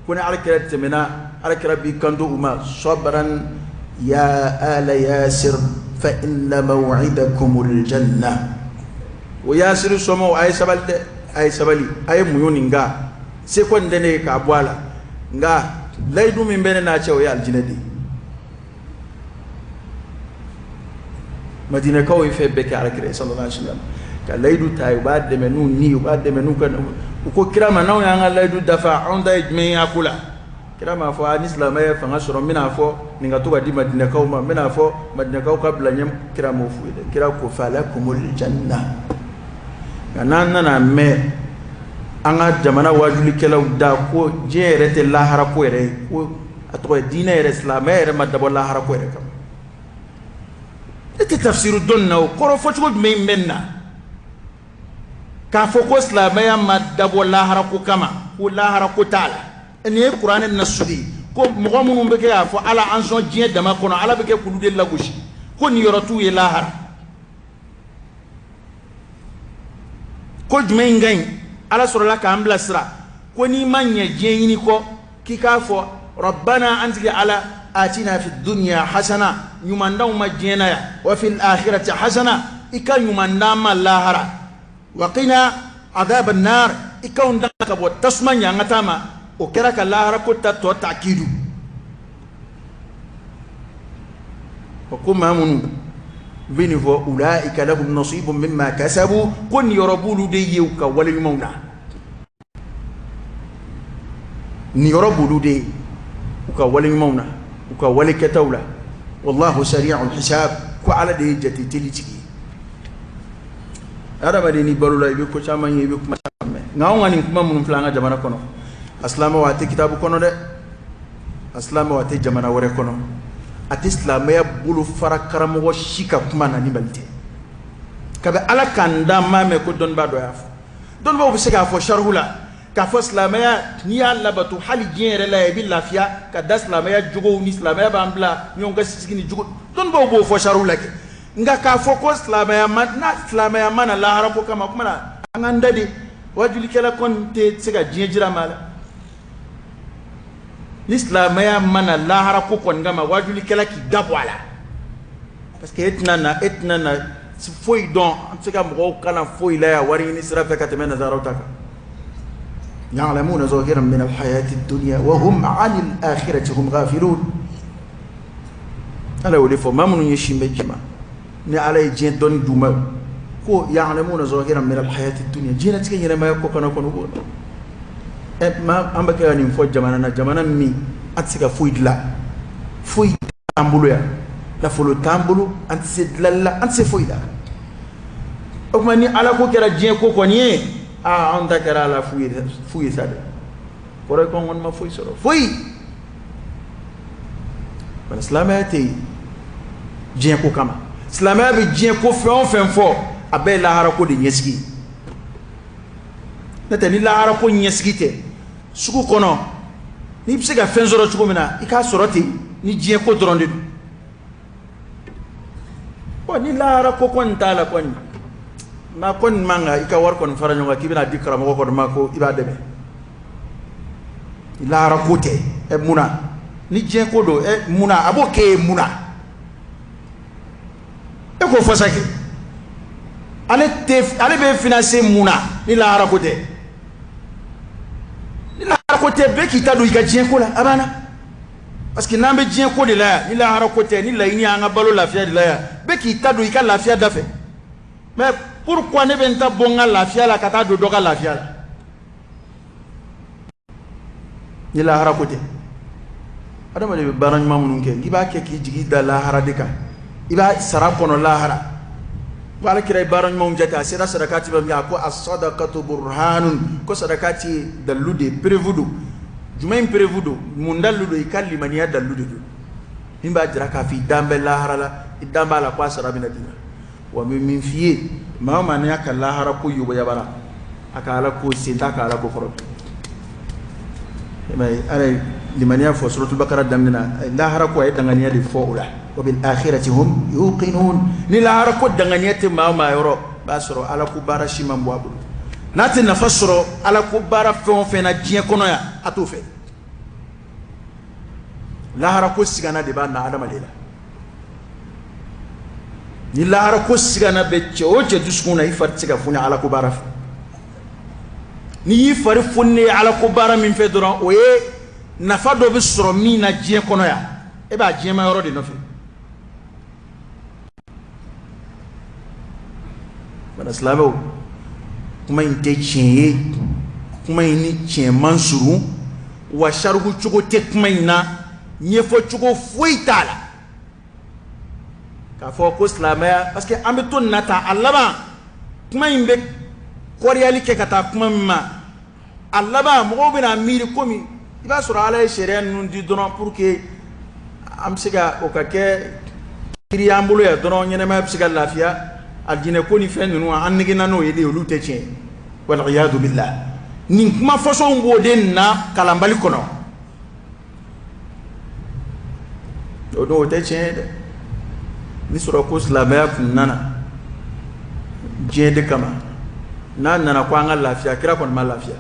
Ko ni Alakira tɛmɛna, Alakira b'i kanto u ma, sabran ya ala Yasir fa inna maw'idakumul janna. O Yasir somɔgɔw, a ye sabali dɛ, a ye sabali, a ye muɲu nin kan, se kɔni tɛ ne ye k'a bɔ a la, nka layidu min bɛ ne n'a cɛ, o ye alijinɛ de ye. Madinɛkaw ye fɛn bɛɛ kɛ Alakira sallallahu alaihi wasallam ka layidu ta ye, u b'a dɛmɛ n'u ni, u b'a dɛmɛ n'u ka. U ko kira ma, n'anw y'an ka layidu dafa, anw ta ye jumɛn ye a ko la? Kira m'a fɔ, a ni silamɛya ye fanga sɔrɔ, n bɛna fɔ nin ka to ka di madinɛkaw ma, n bɛna fɔ madinɛkaw ka bila ɲɛ. Kira m'o f'u ye dɛ. Kira ko falakumul janna. Nka n'an nana mɛn an ka jamana wajulikɛlaw da ko diɲɛ yɛrɛ tɛ lahara ko yɛrɛ ye, ko a tɔgɔ ye diinɛ yɛrɛ, silamɛya yɛrɛ ma dabɔ lahara ko yɛrɛ kama, ne tɛ tafsiru dɔn na. O kɔrɔ fɔcogo jumɛn bɛ nin na k'a fɔ ko silamɛya ma dabɔ lahara ko kama, ko lahara ko t'a la? Nin ye kuranɛ nasu de ye ko mɔgɔ minnu bɛ kɛ k'a fɔ Ala an sɔn diɲɛ dama kɔnɔ, Ala bɛ kɛ k'olu de lagosi, ko niyɔrɔ t'u ye lahara. Ko jumɛn in ka ɲi? Ala sɔrɔla k'an bilasira ko n'i ma ɲɛ diɲɛ ɲini kɔ, k'i k'a fɔ rabbana, an tigi Ala, atina fi dunya hasana, ɲuman d'anw ma diɲɛ na yan, wa fil akhirati hasana, i ka ɲuman d'an ma lahara, wa qina adhaban nar, i k'anw danga ka bɔ tasuma ɲangata ma. O kɛra ka lahara ko ta tɔ takidu. O ko maa minnu bɛ nin fɔ, ulaika lahum nasibun mimma kasabu, ko niyɔrɔ b'olu de ye u ka wale ɲumanw na, niyɔrɔ b'olu de ye u ka wale ɲumanw na, u ka wale kɛtaw la. Wallahu sari'ul hisab, ko Ala de ye jate teli tigi ye. Adamaden n'i balola, i bɛ ko caman ye, i bɛ kuma caman mɛn. Nka anw ka nin kuma minnu filɛ an ka jamana kɔnɔ, a silamɛw, a tɛ kitabu kɔnɔ dɛ, a silamɛw, a tɛ jamana wɛrɛ kɔnɔ, a tɛ silamɛya bolo fara karamɔgɔ si ka kuma na ni Mali tɛ. Kabi Ala k'an dan, m'a mɛn ko dɔnnibaa dɔ y'a fɔ. Dɔnnibaaw bɛ se k'a fɔ sarihu la k'a fɔ silamɛya, n'i y'a labato hali diɲɛ yɛrɛ la, i bɛ lafiya ka da silamɛya jogow ni silamɛya b'an bila ɲɔgɔn ka sigi ni jogo. Dɔnnibaaw b'o fɔ sarihu la kɛ. Nka k'a fɔ ko silamɛya ma, n'a silamɛya ma na lahara ko kama, o kuma na an k'an da de. Wajulikɛla kɔni tɛ se ka diɲɛ jira maa la. Ni silamɛya ma na lahara ko kɔni kama, wajulikɛla k'i da bɔ a la, parce que e tɛna na foyi dɔn. An tɛ se ka mɔgɔw kalan foyi la yan wari ɲini sira fɛ ka tɛmɛ nazaraw ta kan. يعلمون ظاهرا من الحياة الدنيا وهم عن الآخرة هم غافلون. Ala y'o de fɔ maa minnu ɲɛsin bɛ ji ma, ni Ala ye diɲɛ dɔnni d'u ma, ko يعلمون ظاهرا من الحياة الدنيا, diɲɛlatigɛ ɲɛnamaya ko kana kɔnɔ b'o la. Ɛ maa, an bɛ kɛ ka nin fɔ jamana na, jamana min an tɛ se ka foyi dilan, foyi t'an bolo yan, nafolo t'an bolo, an tɛ se dilanli la, an tɛ se foyi la. O tuma ni Ala ko kɛra diɲɛ ko kɔni ye, aa, anw ta kɛra a la fu ye, fu ye sa dɛ. Kɔrɔ ye ko an kɔni ma foyi sɔrɔ, foyi. Bari silamɛya tɛ yen diɲɛ ko kama. Silamɛya bɛ diɲɛ ko fɛn o fɛn fɔ, a bɛɛ ye lahara ko de ɲɛsigi. N'o tɛ, ni lahara ko ɲɛsigi tɛ, sugu kɔnɔ n'i bɛ se ka fɛn sɔrɔ cogo min na, i k'a sɔrɔ ten. Ni diɲɛ ko dɔrɔn de don, bon, ni lahara ko kɔni t'a la kɔni, maa kɔni man kan i ka wari kɔni fara ɲɔgɔn kan k'i bɛna di karamɔgɔ kɔni ma ko i b'a dɛmɛ. Ni lahara ko tɛ, ɛ, mun na? Ni diɲɛ ko don, ɛ, mun na a b'o kɛ ye? Mun na e k'o fɔ sa kɛ? Ale tɛ, ale bɛ financer mun na ni lahara ko tɛ? Ni lahara ko tɛ, bɛɛ k'i ta don i ka diɲɛ ko la, a banna. Parce que n'an bɛ diɲɛ ko de la yan, ni lahara ko tɛ, ni laɲini y'an ka balo lafiya de la yan, bɛɛ k'i ta don i ka lafiya da fɛ. Mais pourquoi ne bɛ n ta bɔ n ka lafiya la ka taa don dɔ ka lafiya la ni lahara ko tɛ? Adamaden bɛ baara ɲuman minnu kɛ, i b'a kɛ k'i jigi da lahara de kan, i b'a sara kɔnɔ lahara. Ko Ala kira ye baara ɲumanw jate, a sera sadakati ma min, a ko الصدقة برهان, ko sadakati ye dalilu de ye, preuve don. Jumɛn in preuve don? Mun dalilu don? I ka limaniya dalilu de don, min b'a jira k'a fɔ i dan bɛ lahara la, i dan b'a la ko a sara bɛna d'i ma. Wa n bɛ min f'i ye, maa o maa n'i y'a ka lahara ko yoboyabara, a ka Ala ko sen t'a ka Ala ko kɔrɔ. I m'a ye, Ala ye limaniya fɔ suratul Bakara daminɛ na, lahara ko a ye danganiya de fɔ o la, وبالآخرة هم يوقنون. Ni lahara ko danganiya tɛ maa o maa yɔrɔ, b'a sɔrɔ Ala ko baara si man bɔ a bolo. N'a tɛ nafa sɔrɔ Ala ko baara fɛn o fɛn na diɲɛ kɔnɔ yan, a t'o fɛ. Lahara ko sigana de b'a na adamaden la. Ni lahara ko sigana bɛ cɛ o cɛ dusukun na, i fari tɛ se ka foni Ala ko baara fɛ. N'i y'i fari foni Ala ko baara min fɛ dɔrɔn, o ye nafa dɔ bɛ sɔrɔ min na diɲɛ kɔnɔ yan, e b'a diɲɛma yɔrɔ de nɔfɛ. Bana silamɛw, kuma in tɛ tiɲɛ ye, kuma in ni tiɲɛ man surun, wa sariku cogo tɛ kuma in na, ɲɛfɔ cogo foyi t'a la k'a fɔ ko silamɛya. Parce que an bɛ to nin na tan, a laban kuma in bɛ kɔriyali kɛ ka taa kuma min ma, a laban mɔgɔw bɛna miiri komi i b'a sɔrɔ Ala ye sariya ninnu di dɔrɔn pour que an bɛ se ka o ka kɛ kiiri y'an bolo yan dɔrɔn, ɲɛnɛmaya bɛ se ka lafiya, alijinɛ ko ni fɛn ninnu, an negena n'o ye de, olu tɛ tiɲɛ. والعياذ بالله. Nin kuma fɔsɔnw b'o de na kalanbali kɔnɔ. O don, o tɛ tiɲɛ ye dɛ. Ni sɔrɔ ko silamɛya kun nana diɲɛ de kama, n'a nana ko an ka lafiya, kira kɔni ma lafiya.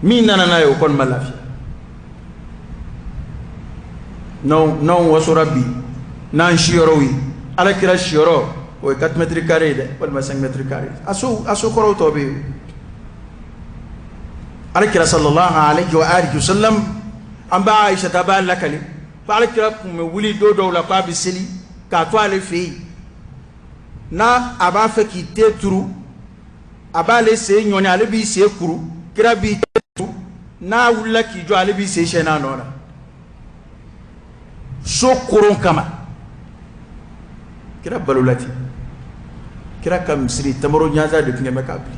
Min nana n'a ye, o kɔni ma lafiya. N'anw wasora bi n'an siyɔrɔw ye, Ala kira siyɔrɔ, o ye 4 mètres carrés ye dɛ, walima 5 mètres carrés. A so kɔrɔw tɔ bɛ yen. Ala kira صلى الله عليه وآله وسلم, an b'a Aisha ta b'a lakale ko Ala kira tun bɛ wuli don dɔw la k'a bɛ seli k'a to ale fɛ yen, n'a a b'a fɛ k'i te turu, a b'ale sen ɲɔni, ale b'i sen kuru, kira b'i te turu. N'a wulila k'i jɔ, ale b'i sen sɛnɛ a nɔ na so koron kama. Kira balola ten. Kira ka misiri, tamaro ɲanza de tun bɛ k'a bili.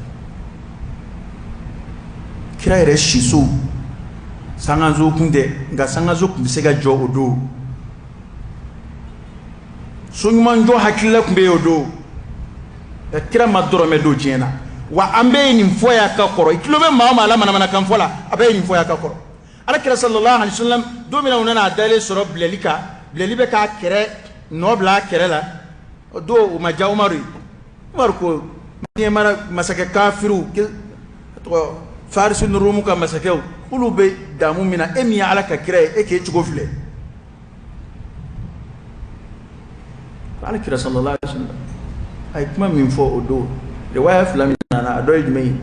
Kira yɛrɛ siso, sangaso kun tɛ, nka sangaso tun bɛ se ka jɔ o don. So ɲuman jɔ hakilila tun bɛ yen o don. Nka kira ma dɔrɔmɛ don diɲɛ na. Wa an bɛ nin fɔ y'a ka kɔrɔ, i tulo bɛ maa o maa la manamanakan fɔ la, a bɛ nin fɔ y'a ka kɔrɔ. Ala kira صلى الله عليه وسلم, don min na u nana a dalen sɔrɔ bilali kan, bilali bɛ k'a kɛrɛ nɔ bila a kɛrɛ la. O don o ma diya Umaru ye. Umaru ko diɲɛ mara masakɛ kafiriw, tɔgɔ Farisi ni Romu ka masakɛw, olu bɛ damu min na, e min ye Ala ka kira ye, e k'e cogo filɛ. Ala kira sallallahu alaihi wasallam a ye kuma min fɔ o don, riwaya fila min nana, a dɔ ye jumɛn ye?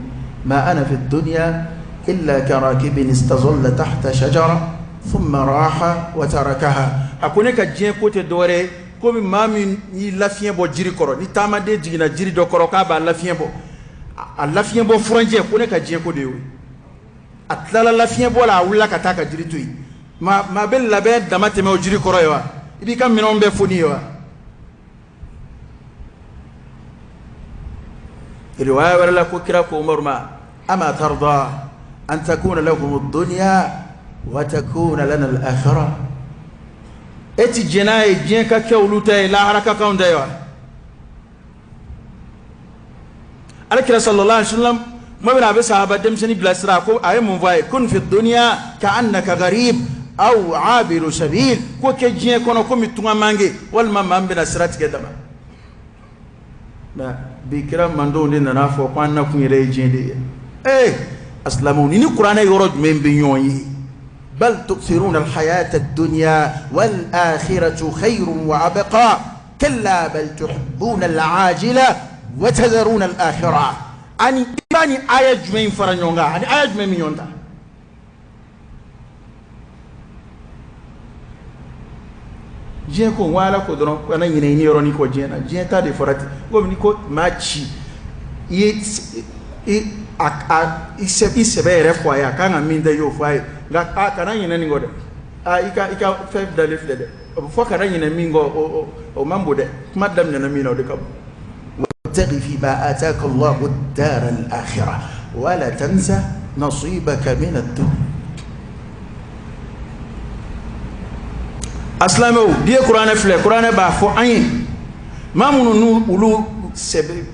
Ma ana fi dunya illa karakibin istazalla tahta shajara thumma raha wa tarakaha. A ko ne ka diɲɛ ko tɛ dɔwɛrɛ ye komi maa min y'i lafiɲɛ bɔ jiri kɔrɔ, ni taamaden jiginna jiri dɔ kɔrɔ k'a b'a lafiɲɛ bɔ, a lafiɲɛ bɔ furancɛ, ko ne ka diɲɛ ko de y'o ye. A tilala lafiɲɛ bɔ la, a wulila ka taa ka jiri to yen. Maa bɛ labɛn dama tɛmɛ o jiri kɔrɔ ye wa? I b'i ka minɛnw bɛɛ foni ye wa? Riwaya wɛrɛ la, ko kira ko Umaru ma: ama tarda an takuna lahum ad-dunya wa takuna lana al-akhirah? E ti jɛn n'a ye diɲɛ ka kɛ olu ta ye, lahara ka k'anw ta ye wa? Ala kira sallallahu alaihi wasallam, tuma min na a bɛ sahaba denmisɛnnin bilasira, ko a ye mun fɔ a ye? Kun fi dunya ka annaka gharib aw abiru sabil. Ko kɛ diɲɛ kɔnɔ komi tungamange walima maa min bɛna sira tigɛ dama. Nka bi kira mandenw de nana fɔ ko an nakun yɛrɛ ye diɲɛ de ye. Ee, a silamɛw, ni kuranɛ yɔrɔ jumɛn bɛ ɲɔgɔn ye? Bal tu'thiruna alhayata ad-dunya wal akhiratu khayrun wa abqa, kalla bal tuhibbuna al-ajila wa tadharuna al-akhirah. Ani i b'a ni aya jumɛn fara ɲɔgɔn kan, ani aya jumɛn bɛ ɲɔgɔn ta? Diɲɛ ko n ko Ala ko dɔrɔn kana ɲinɛ i ni yɔrɔnin kɔ diɲɛ na. Diɲɛ ta de fɔra ten, komi ni ko maa ci i ye i a a i sɛbɛ yɛrɛ fɔ a ye, a kan ka min ta, i y'o fɔ a ye, nka a kana ɲinɛ nin kɔ dɛ. A i ka fɛn dalen filɛ dɛ, o bɛ fɔ kana ɲinɛ min kɔ, o man bon dɛ. Kuma daminɛna min na, o de ka bon. وابتغ فيما آتاك الله الدار الآخرة ولا تنس نصيبك من الدنيا. A silamɛw, n'i ye kuranɛ filɛ, kuranɛ b'a fɔ an ye, maa minnu n'u olu sɛbɛ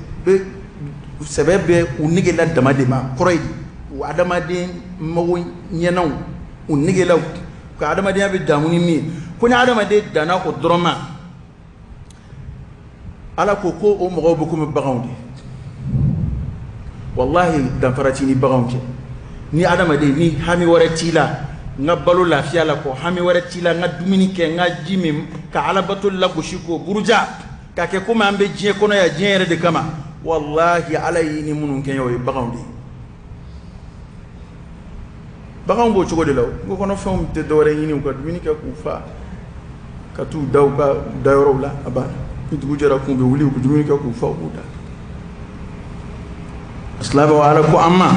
bɛ u negela dama de ma, kɔrɔ ye u adamaden mago ɲɛnaw u negela ka adamadenya bɛ damu ni min ye, ko ni adamaden danna o dɔrɔn ma, Ala ko ko o mɔgɔw bɛ komi baganw de. Wallahi, danfara t'i ni baganw cɛ. Ni adamaden ni hami wɛrɛ t'i la, n ka balo lafiya la kɔ, hami wɛrɛ t'i la, n ka dumuni kɛ, n ka ji min, ka alabato lagosi k'o buruja, k'a kɛ komi an bɛ diɲɛ kɔnɔ yan diɲɛ yɛrɛ de kama, wallahi, Ala y'i ni minnu kɛɲɛ, o ye baganw de ye. Baganw b'o cogo de la. O kungo kɔnɔfɛnw tɛ dɔwɛrɛ ɲini, u ka dumuni kɛ k'u fa, ka t'u da u ka dayɔrɔw la, a banna. Ni dugu jɛra kun, u bɛ wuli, u bɛ dumuni kɛ k'u fa, u b'u da. Silamɛw, Ala ko an ma: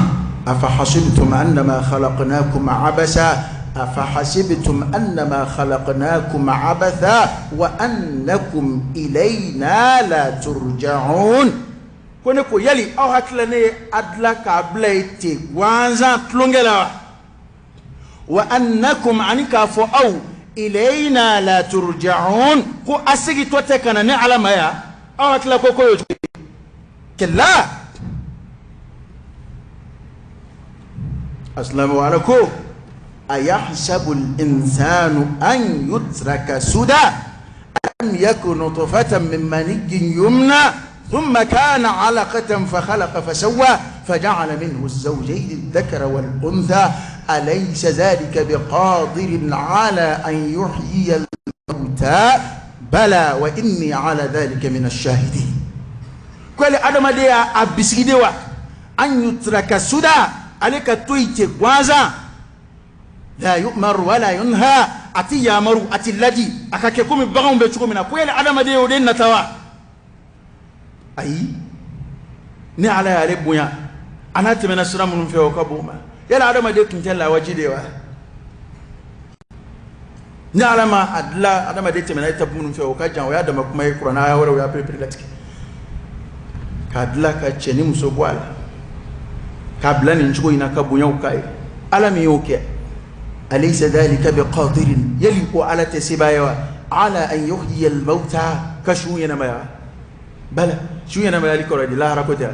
afahasibtum annama khalaqnakum abasa, afahasibtum annama khalaqnakum abatha wa annakum ilayna la turja'un. Ko ne ko yali aw hakili ne ye a dilan k'a bila yen ten gansan tulonkɛ la wa? Wa annakum, ani k'a fɔ aw, ilayna la turja'un, ko a segintɔ tɛ ka na ne Ala ma yan. Aw hakili ko y'o cogo di? Kalla. A silamɛw, Ala ko: ayahsabu al-insanu an yutraka suda, alam yakun nutfatan min maniyyin yumna, ثم كان علقة فخلق فسوى فجعل منه الزوجين الذكر والأنثى، أليس ذلك بقادر على أن يحيي الموتى، بلى وإني على ذلك من الشاهدين. Ko ale adamaden y'a bisigi de wa, an yutraka suda, ale ka to yen ten gansan, la yu'mar wala yunha, a ti yamaru, a ti ladi, a ka kɛ komi baganw bɛ cogo min na. Ko yali adamaden y'o de nata wa? Ayi, ni Ala y'ale bonya, a n'a tɛmɛna sira minnu fɛ, o ka bon ma. Yala adamaden tun tɛ lawaji de wa? Ni Ala ma a dilan, adamaden tɛmɛna étape minnu fɛ, o ka jan, o y'a dama kuma ye. Kuranɛ aya wɛrɛ o y'a perepere latigɛ k'a dilan ka cɛ ni muso bɔ a la, k'a bila nin cogo in na, ka bonyaw k'a ye. Ala min y'o kɛ, alaysa dhalika biqadirin, yali ko Ala tɛ sebaa ye wa, ala an yuhyiya al-mauta, ka su ɲɛnamaya? Bala, su ɲɛnamayali kɔrɔ di, lahara ko tɛ.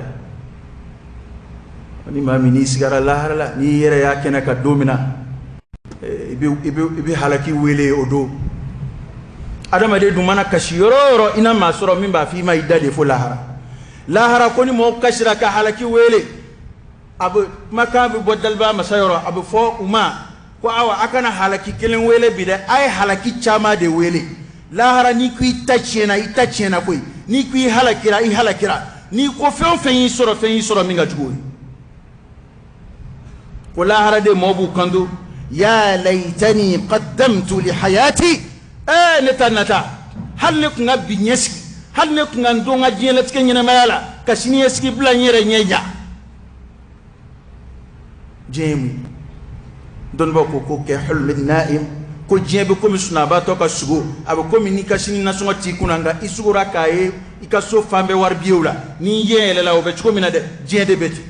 Ni maa min n'i sigara lahara la, n'i yɛrɛ y'a kɛnɛ ka don min na, i bɛ halaki wele o don. Adamaden dun mana kasi yɔrɔ o yɔrɔ, i na maa sɔrɔ min b'a fɔ i ma i da de fo lahara. Lahara ko ni mɔgɔw kasira ka halaki wele, a bɛ kumakan bɛ bɔ daliba masa yɔrɔ, a bɛ fɔ u ma ko awa, a kana halaki kelen wele bi dɛ, a ye halaki caman de wele. Lahara n'i ko i ta tiɲɛna, i ta tiɲɛna koyi. N'i ko i halakira, i halakira. N'i ko fɛn o fɛn y'i sɔrɔ, fɛn y'i sɔrɔ min ka jugu o ye. Ko lahara de mɔgɔw b'u kanto ya laytani qaddamtu li hayati, ee ne ta nata, hali ne tun ka bi ɲɛsigi, hali ne tun ka n to n ka diɲɛlatigɛ ɲɛnamaya la ka sini ɲɛsigi bila n yɛrɛ ɲɛ ja. Diɲɛ ye mun ye? Dɔnnibaw ko ko kɛ hulmi naim, ko diɲɛ bɛ komi sunaabatɔ ka sugo, a bɛ komi n'i ka sini nasɔngɔ t'i kunna, nka i sugora k'a ye i ka so fan bɛɛ wari biyew la, n'i ɲɛ yɛlɛla o bɛ cogo min na dɛ, diɲɛ de bɛ ten.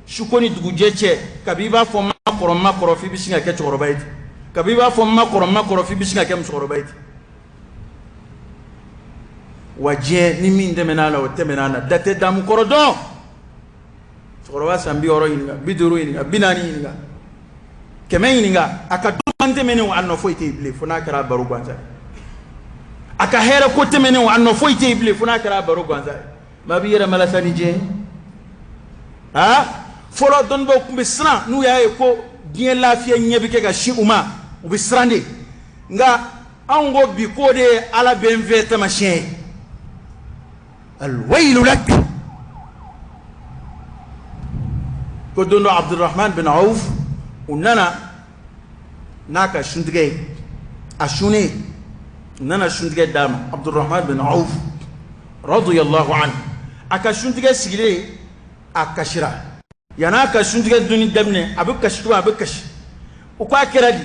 Suko ni dugujɛ cɛ, kabi i b'a fɔ ma kɔrɔ ma kɔrɔ f'i bɛ sin ka kɛ cɛkɔrɔba ye ten, kabi i b'a fɔ ma kɔrɔ ma kɔrɔ f'i bɛ sin ka kɛ musokɔrɔba ye ten. Wa diɲɛ ni min tɛmɛna a la, o tɛmɛna a la, da tɛ damu kɔrɔ dɔn. Cɛkɔrɔba san 60 ɲininka, 50 ɲininka, 40 ɲininka, 100 ɲininka, a ka duman tɛmɛnen a nɔ foyi tɛ yen bilen fo n'a kɛra baro gansan ye. A ka hɛrɛ ko tɛmɛnen a nɔ foyi tɛ yen bilen fo n'a kɛra baro gansan ye. Maa b'i yɛrɛ malasa ni diɲɛ ye. Aa, fɔlɔ dɔnnibaw tun bɛ siran n'u y'a ye ko diɲɛ lafiya ɲɛ bɛ kɛ ka sin u ma, u bɛ siran de. Nka anw ko bi k'o de ye Ala bɛ n fɛ taamasiyɛn ye. Alwailu lak. Ko don dɔ Abdurahman bin Awf, u nana n'a ka suntigɛ ye, a sunnen, u nana suntigɛ d'a ma. Abdurahman bin Awf radiyallahu anhu, a ka suntigɛ sigilen, a kasira. Yan'a ka suntigɛ dunni daminɛ, a bɛ kasi tugun, a bɛ kasi. U ko a kɛra di?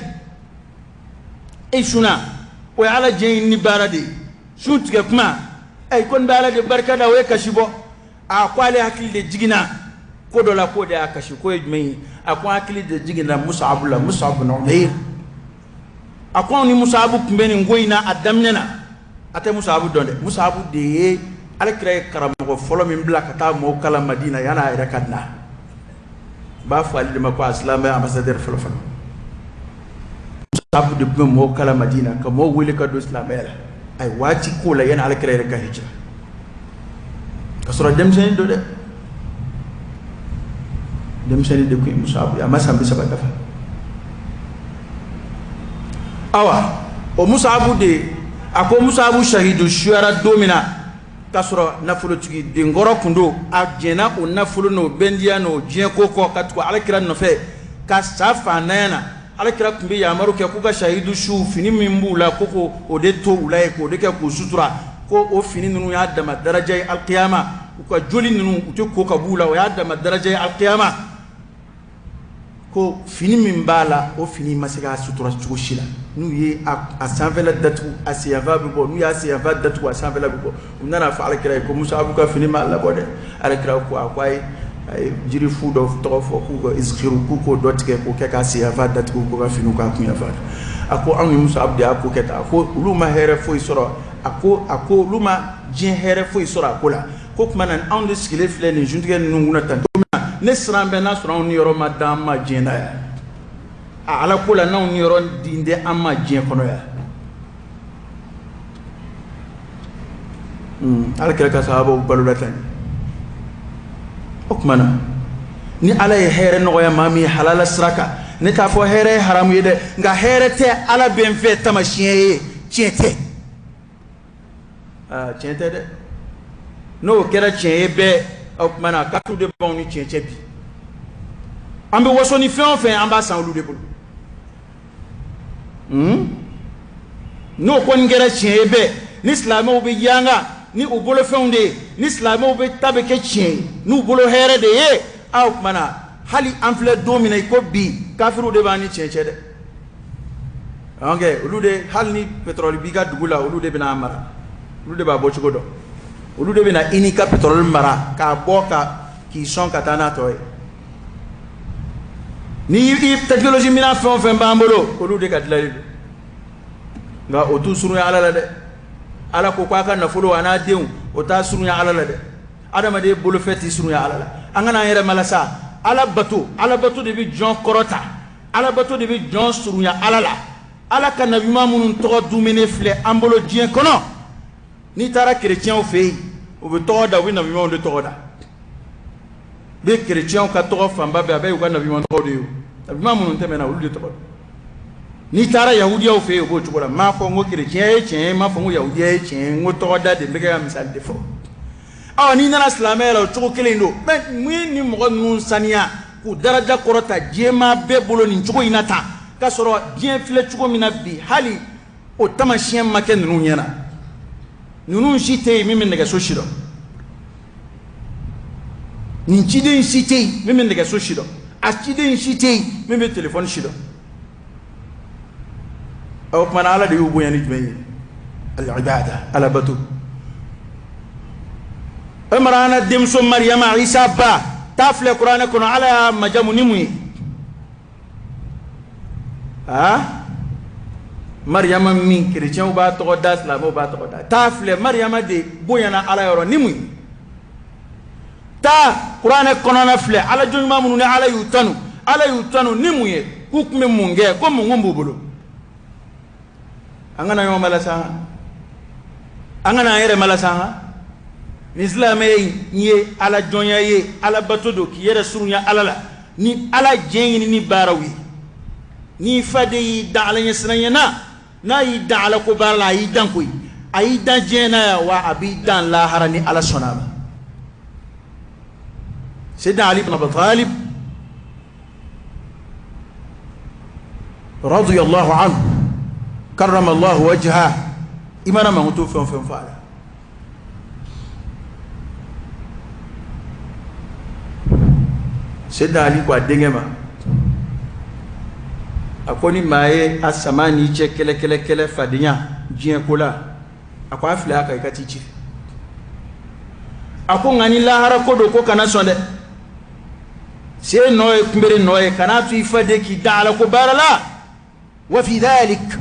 E sunna, o ye Ala diɲɛ ɲini baara de ye. Sun tigɛ kuma, ɛ kɔni bɛ Ala de barika da, o ye kasi bɔ. A ko ale hakili de jiginna ko dɔ la, k'o de y'a kasi. K'o ye jumɛn ye? A ko hakili de jiginna Musabu la, Musabu bin Umair. A ko anw ni Musabu tun bɛ nin ko in na a daminɛ na. A tɛ Musabu dɔn dɛ. Musabu de ye Alakira ye karamɔgɔ fɔlɔ min bila ka taa mɔgɔw kalan Madina yan'a yɛrɛ ka na. N b'a fɔ ale de ma ko a silamɛ ambassadeur fɔlɔ fɔlɔ. Musabu de tun bɛ mɔgɔw kalan Madina ka mɔgɔw wele ka don silamɛya la. A ye waati k'o la yanni Alakira yɛrɛ ka hijira. Ka sɔrɔ denmisɛnnin don dɛ, denmisɛnnin de tun ye Musabu ye, a ma san 30 dafa. Awa, o Musabu de, a ko Musabu sahidu suyara don min na, k'a sɔrɔ nafolotigi denkɔrɔ tun don, a jɛnna o nafolo n'o bɛndiya n'o diɲɛ ko kɔ ka tugu Alakira nɔfɛ ka sa faantanya na. Alakira tun bɛ yamaru kɛ k'u ka sahidu su fini min b'u la, ko ko o de to u la yen, k'o de kɛ k'u sutura, ko o fini ninnu y'a dama daraja ye alikiyama, u ka joli ninnu u tɛ ko ka b'u la, o y'a dama daraja ye alikiyama. Ko fini min b'a la, o fini ma se k'a sutura cogo si la. N'u ye a sanfɛla datugu, a senyanfan bɛ bɔ, n'u y'a senyanfan datugu, a sanfɛla bɛ bɔ. U nana fɔ Alakira ye ko Musabu ka fini ma labɔ dɛ. Alakira ko a ko a ye a ye jiri fu dɔ tɔgɔ fɔ, k'u ka izikiru, k'u k'o dɔ tigɛ k'o kɛ k'a senyanfan datugu, k'o ka finiw k'a kunyanfan. A ko anw ni Musabu de y'a ko kɛ tan. A ko olu ma hɛrɛ foyi sɔrɔ. A ko olu ma diɲɛ hɛrɛ foyi sɔrɔ a ko la. Ko tuma na anw de sigilen filɛ nin suntigɛ ninnu kunna tan cogo min na, ne siran bɛ n'a sɔrɔ anw niyɔrɔ ma d'an ma diɲɛ na yan. A Ala ko la, n'anw niyɔrɔ din tɛ an ma diɲɛ kɔnɔ yan. Ala kira ka sahabaw balola tan. O tuma na ni Ala ye hɛrɛ nɔgɔya maa min ye halala sira kan, ne t'a fɔ hɛrɛ ye haramu ye dɛ, nka hɛrɛ tɛ Ala bɛ n fɛ taamasiyɛn ye, tiɲɛ tɛ. Aa, tiɲɛ tɛ dɛ. N'o kɛra tiɲɛ ye bɛɛ, o tuma na kafiriw de b'anw ni tiɲɛ cɛ bi. An bɛ waso ni fɛn o fɛn, an b'a san olu de bolo. N'o kɔni kɛra tiɲɛ ye bɛɛ, ni silamɛw bɛ yanga ni u bolofɛnw de ye, ni silamɛw bɛ ta bɛ kɛ tiɲɛ ye n'u bolo hɛrɛ de ye, aw tuma na hali an filɛ don min na i ko bi, kafiriw de b'an ni tiɲɛ cɛ dɛ. Ok, olu de, hali ni pétrole b'i ka dugu la, olu de bɛna a mara, olu de b'a bɔ cogo dɔn, olu de bɛna i n'i ka pétrole mara k'a bɔ ka k'i sɔn ka taa n'a tɔ ye. Ni i technologie minɛn fɛn o fɛn b'an bolo, olu de ka dilanli don. Nka o t'u surunya Ala la dɛ. Ala ko k'a ka nafolo a n'a denw, o t'a surunya Ala la dɛ. Adamaden bolofɛn t'i surunya Ala la. An kana an yɛrɛ malasa. Ala bato, Ala bato de bɛ jɔn kɔrɔta, Ala bato de bɛ jɔn surunya Ala la. Ala ka nabiɲuman minnu tɔgɔ dumuni filɛ an bolo diɲɛ kɔnɔ, n'i taara kerecɛnw fɛ yen, u bɛ tɔgɔ da, u bɛ nabiɲumanw de tɔgɔ da. Bɛ kerecɛnw ka tɔgɔ fanba bɛɛ, a bɛɛ y'u ka nabiɲuman tɔgɔ de ye. Nabiɲuman minnu tɛmɛna, olu de tɔgɔ. N'i taara yahudiyaw fɛ yen, u b'o cogo la. N m'a fɔ n ko kerecɛn ye tiɲɛ ye, n m'a fɔ n ko yahudiya ye tiɲɛ ye, n ko tɔgɔ da de bɛ kɛ ka misali de fɔ. Ɔ, n'i nana silamɛya la, o cogo kelen don. Mɛ mun ye ni mɔgɔ ninnu saniya k'u daraja kɔrɔta diɲɛmaa bɛɛ bolo nin cogo in na tan, k'a sɔrɔ diɲɛ filɛ cogo min na bi, hali o taamasiyɛn ma kɛ ninnu ɲɛna? Ninnu si tɛ yen min bɛ nɛgɛso si dɔn. Nin ciden si tɛ yen min bɛ nɛgɛso si dɔn. A ciden si tɛ yen min bɛ telefɔni si dɔn. O tuma na, Ala de y'u bonya ni jumɛn ye? Al-ibada, Ala bato. Imrana denmuso Mariyama, Isa ba, taa filɛ kuranɛ kɔnɔ, Ala y'a majamu ni mun ye? Aa, Mariyama min kerecɛnw b'a tɔgɔ da, silamɛw b'a tɔgɔ da, taa filɛ, Mariyama de bonyana Ala yɔrɔ ni mun ye? Taa kuranɛ kɔnɔna filɛ, Ala jɔnɲuman minnu ni Ala y'u tanu, Ala y'u tanu ni mun ye? K'u tun bɛ mun kɛ? Ko mun b'u bolo? An kana ɲɔgɔn malasa, an kana an yɛrɛ malasa. Ni silamɛ ye Ala jɔnya ye, Ala bato don, k'i yɛrɛ surunya Ala la ni Ala diɲɛ ɲini ni baaraw ye. N'i fa de y'i dan Ala ɲɛsiranɲɛ na, n'a y'i dan Ala ko baara la, a y'i dan koyi, a y'i dan diɲɛ na yan wa, a b'i dan lahara ni Ala sɔnna a ma. Seydina Ali ibn Abi Talib radiyallahu anhu, karramallahu wajha, i mana mankutu fɛn o fɛn fɔ a la, Seydina Ali ko a denkɛ ma, a ko ni maa ye a sama n'i cɛ kɛlɛ kɛlɛ kɛlɛ fadenya diɲɛ ko la, a ko a filɛ, a kan i ka t'i ci. A ko nka ni lahara ko don, ko kana sɔn dɛ. Se nɔ ye kunbere nɔ ye, kana to i faden k'i da Ala ko baara la. وفي ذلك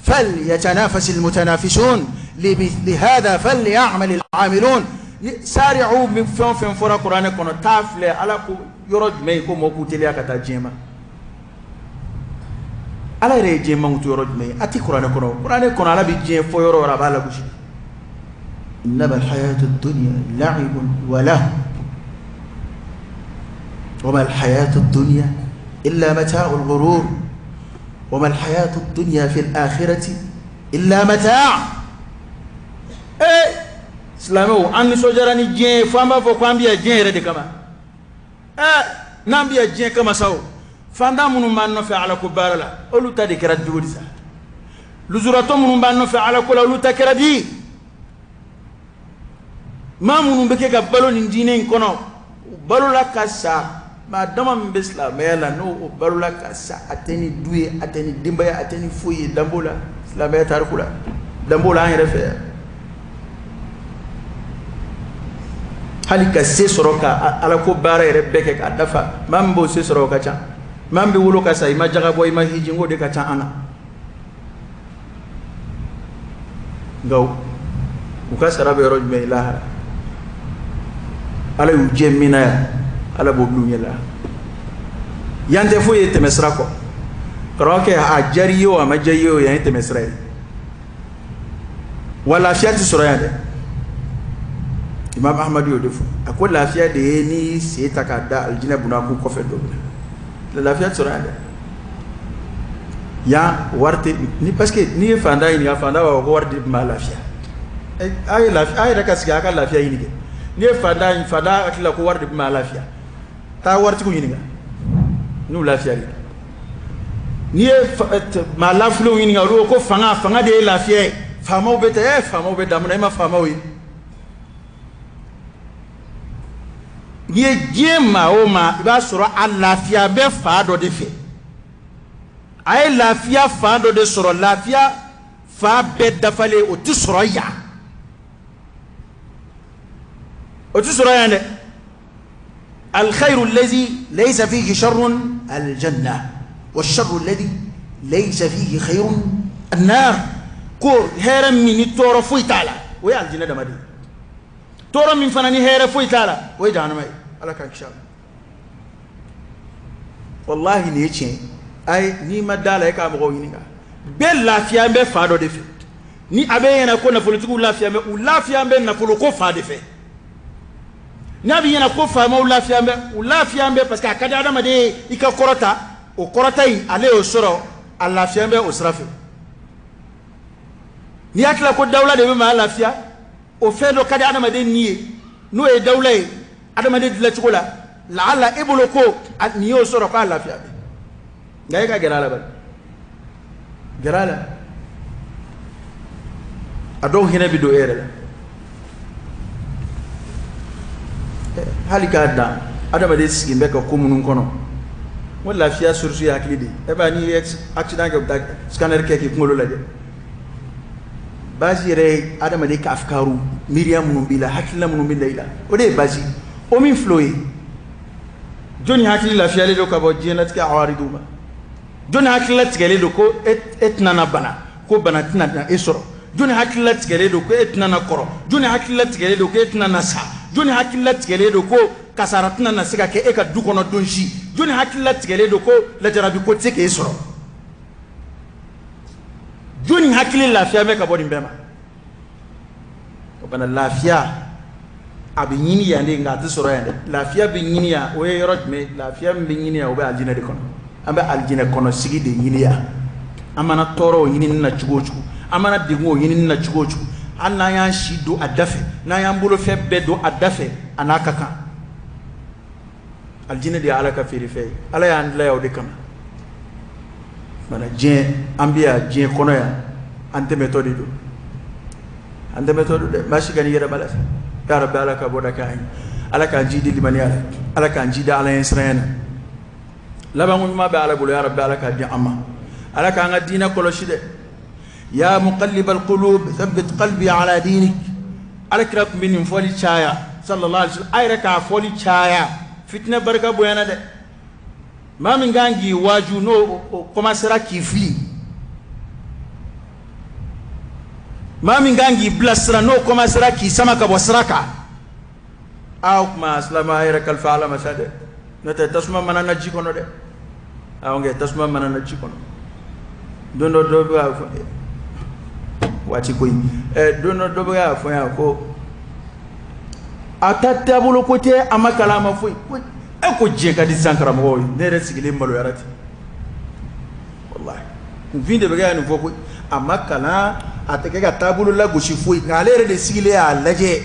فليتنافس المتنافسون، لمثل هذا فليعمل العاملون. سارعوا min fɛn o fɛn fɔra kuranɛ kɔnɔ, taa filɛ, Ala ko yɔrɔ jumɛn ye ko mɔgɔ k'u teliya ka taa diɲɛ ma? Ala yɛrɛ ye diɲɛ mankutu yɔrɔ jumɛn ye? A ti kuranɛ kɔnɔ. Kuranɛ kɔnɔ, Ala bɛ diɲɛ fɔ yɔrɔ o yɔrɔ, a b'a lagosi. إنما الحياة الدنيا لعب ولهو وما الحياة الدنيا إلا متاع الغرور وما الحياة الدنيا في الآخرة إلا متاع. Ee silamɛw, an nisɔndiyara ni diɲɛ ye fo an b'a fɔ ko an bɛ yan diɲɛ yɛrɛ de kama. Ɛɛ, n'an bɛ yan diɲɛ kama sa, o fantan minnu b'an nɔfɛ Ala ko baara la, olu ta de kɛra cogo di sa? Lujuratɔ minnu b'an nɔfɛ Ala ko la, olu ta kɛra di? Maa minnu bɛ kɛ ka balo nin diinɛ in kɔnɔ, u balola ka sa. Maa dama min bɛ silamɛya la, n'o o balola ka sa, a tɛ ni du ye, a tɛ ni denbaya, a tɛ ni foyi ye. Danbo la silamɛya tariku la, danbo la an yɛrɛ fɛ yan, hali ka se sɔrɔ ka Ala ko baara yɛrɛ bɛɛ kɛ k'a dafa, maa min b'o se sɔrɔ, o ka ca. Maa min bɛ wolo ka sa, i ma jaga bɔ, i ma hiji, n k'o de ka ca an na. Nka u ka sara bɛ yɔrɔ jumɛn ye lahara? Ala y'u jɛ min na yan, Ala b'o bila u ɲɛ la. Yan tɛ foyi ye tɛmɛsira kɔ. Karamɔgɔkɛ, a diyara i ye o, a ma diya i ye o, yan ye tɛmɛsira ye wa. Lafiya tɛ sɔrɔ yan dɛ. Imam Ahmadu y'o de fɔ. A ko lafiya de ye n'i sen ta k'a da alijinɛ bunakun kɔfɛ don min na. Lafiya tɛ sɔrɔ yan dɛ. Yan wari tɛ ni, parce que n'i ye fantan ɲininka, fantan b'a fɔ ko wari de tun b'a lafiya. A ye lafiya, a yɛrɛ ka sigi a ka lafiya ɲini kɛ. N'i ye fantan, fantan hakili la ko wari de tun b'a lafiya. Taa waritigiw ɲininka n'u lafiyali. N'i ye maa lafilenw ɲininka, olu ko fanga, fanga de ye lafiya ye. Faamaw bɛ taa, faamaw bɛ daminɛ, e ma faamaw ye. N'i ye diɲɛ maa o maa, i b'a sɔrɔ a lafiya bɛ fa dɔ de fɛ. A ye lafiya fan dɔ de sɔrɔ. Lafiya fa bɛɛ dafalen, o tɛ sɔrɔ yan, o tɛ sɔrɔ yan dɛ. الخير الذي ليس فيه شر الجنة والشر الذي ليس فيه خير النار. Ko hɛrɛ min ni tɔɔrɔ foyi t'a la, o ye alijinɛ dama de ye. Tɔɔrɔ min fana ni hɛrɛ foyi t'a la, o ye jahanama ye. Ala k'an kisi a ma. Wallahi, nin ye tiɲɛ ye. Ayi, n'i ma da la, e k'a mɔgɔw ɲininka. Bɛɛ lafiya bɛ fan dɔ de fɛ. Ni a bɛ ɲɛna ko nafolotigiw lafiya bɛ, u lafiya bɛ nafoloko fan de fɛ. N'a bɛ ɲɛna ko faamaw lafiya bɛ, u lafiya bɛ parce que a ka di adamaden ye i ka kɔrɔta, o kɔrɔta in ale y'o sɔrɔ, a lafiya bɛ o sira fɛ. N'i y'a tila ko dawula de bɛ maa lafiya, o fɛn dɔ ka di adamaden ni ye, n'o ye dawula ye adamaden dilancogo la, laala e bolo ko nin y'o sɔrɔ k'a lafiya bɛ, nka e ka gɛrɛ a la bani, gɛrɛ a la, a dɔw hinɛ bɛ don e yɛrɛ la. Hali k'a dan adamaden sigilen bɛ ka ko minnu kɔnɔ, n ko lafiya source ye hakili de ye. E b'a n'i ye accident kɛ, u bɛ taa scanner kɛ k'i kunkolo lajɛ. Base yɛrɛ ye adamaden ka afikaru, miiriya minnu b'i la, hakilina minnu bɛ na i la, o de ye base. O min filɛ o ye, jɔnni hakili lafiyalen don ka bɔ diɲɛlatigɛ awaridiw ma? Jɔnni hakili latigɛlen don ko e tɛna na bana, ko bana tɛna na e sɔrɔ? Jɔnni hakili latigɛlen don ko e tɛna na kɔrɔ? Jɔnni hakili latigɛlen don ko e tɛna na sa? Jɔnni hakili latigɛlen don ko kasara tɛna na se ka kɛ e ka du kɔnɔ don si? Jɔnni hakili latigɛlen don ko lajarabi ko tɛ se k'e sɔrɔ? Jɔnni hakili lafiya bɛ ka bɔ nin bɛɛ ma? O bana lafiya a bɛ ɲini yan de, nka a tɛ sɔrɔ yan dɛ. Lafiya bɛ ɲini yan, o ye yɔrɔ jumɛn? Lafiya min bɛ ɲini yan, o bɛ alijinɛ de kɔnɔ. An bɛ alijinɛ kɔnɔ sigi de ɲini yan. An mana tɔɔrɔ o ɲinini na cogo o cogo, an mana degun o ɲinini na cogo o cogo, hali n'an y'an si don a da fɛ, n'an y'an bolofɛn bɛɛ don a da fɛ, a n'a ka kan. Alijinɛ de ye Ala ka feerefɛn ye. Ala y'an dilan yan o de kama. Mana diɲɛ, an bɛ yan diɲɛ kɔnɔ yan, an tɛmɛtɔ de don, an tɛmɛtɔ don dɛ. Maa si kan'i yɛrɛ bala sa. Ya Rabbi, Ala ka bɔda k'an ye, Ala k'an jidi limaniya la, Ala k'an jidi Ala ɲɛ siranya na. Labanko ɲuman bɛ Ala bolo, ya Rabbi, Ala k'a di an ma. Ala k'an ka diinɛ kɔlɔsi dɛ. Ya muqallibal qulub thabbit qalbi ala dinik. Ala kira tun bɛ nin fɔli caya sallallahu alaihi wasallam, a yɛrɛ k'a fɔli caya. Fitinɛ barika bonyana dɛ. Maa min kan k'i waaju n'o commencera k'i fili, maa min kan k'i bilasira n'o commencera k'i sama ka bɔ sira kan, aa o tuma silamɛ a yɛrɛ kalifa Ala ma sa dɛ. N'o tɛ tasuma mana na ji kɔnɔ dɛ. Awɔ kɛ tasuma mana na ji kɔnɔ. Don dɔ dɔ bɛ k'a fɔ waati ko in, don dɔ dɔ bɛ k'a fɔ yan ko a ta taabolo ko tɛ, a ma kalan, a ma foyi. E ko diɲɛ ka di sisan karamɔgɔw ye. Ne yɛrɛ sigilen maloyara ten, walahi. Kunfin de bɛ kɛ ka nin fɔ ko a ma kalan, a tɛ kɛ ka taabolo lagosi foyi, nka ale yɛrɛ de sigilen y'a lajɛ.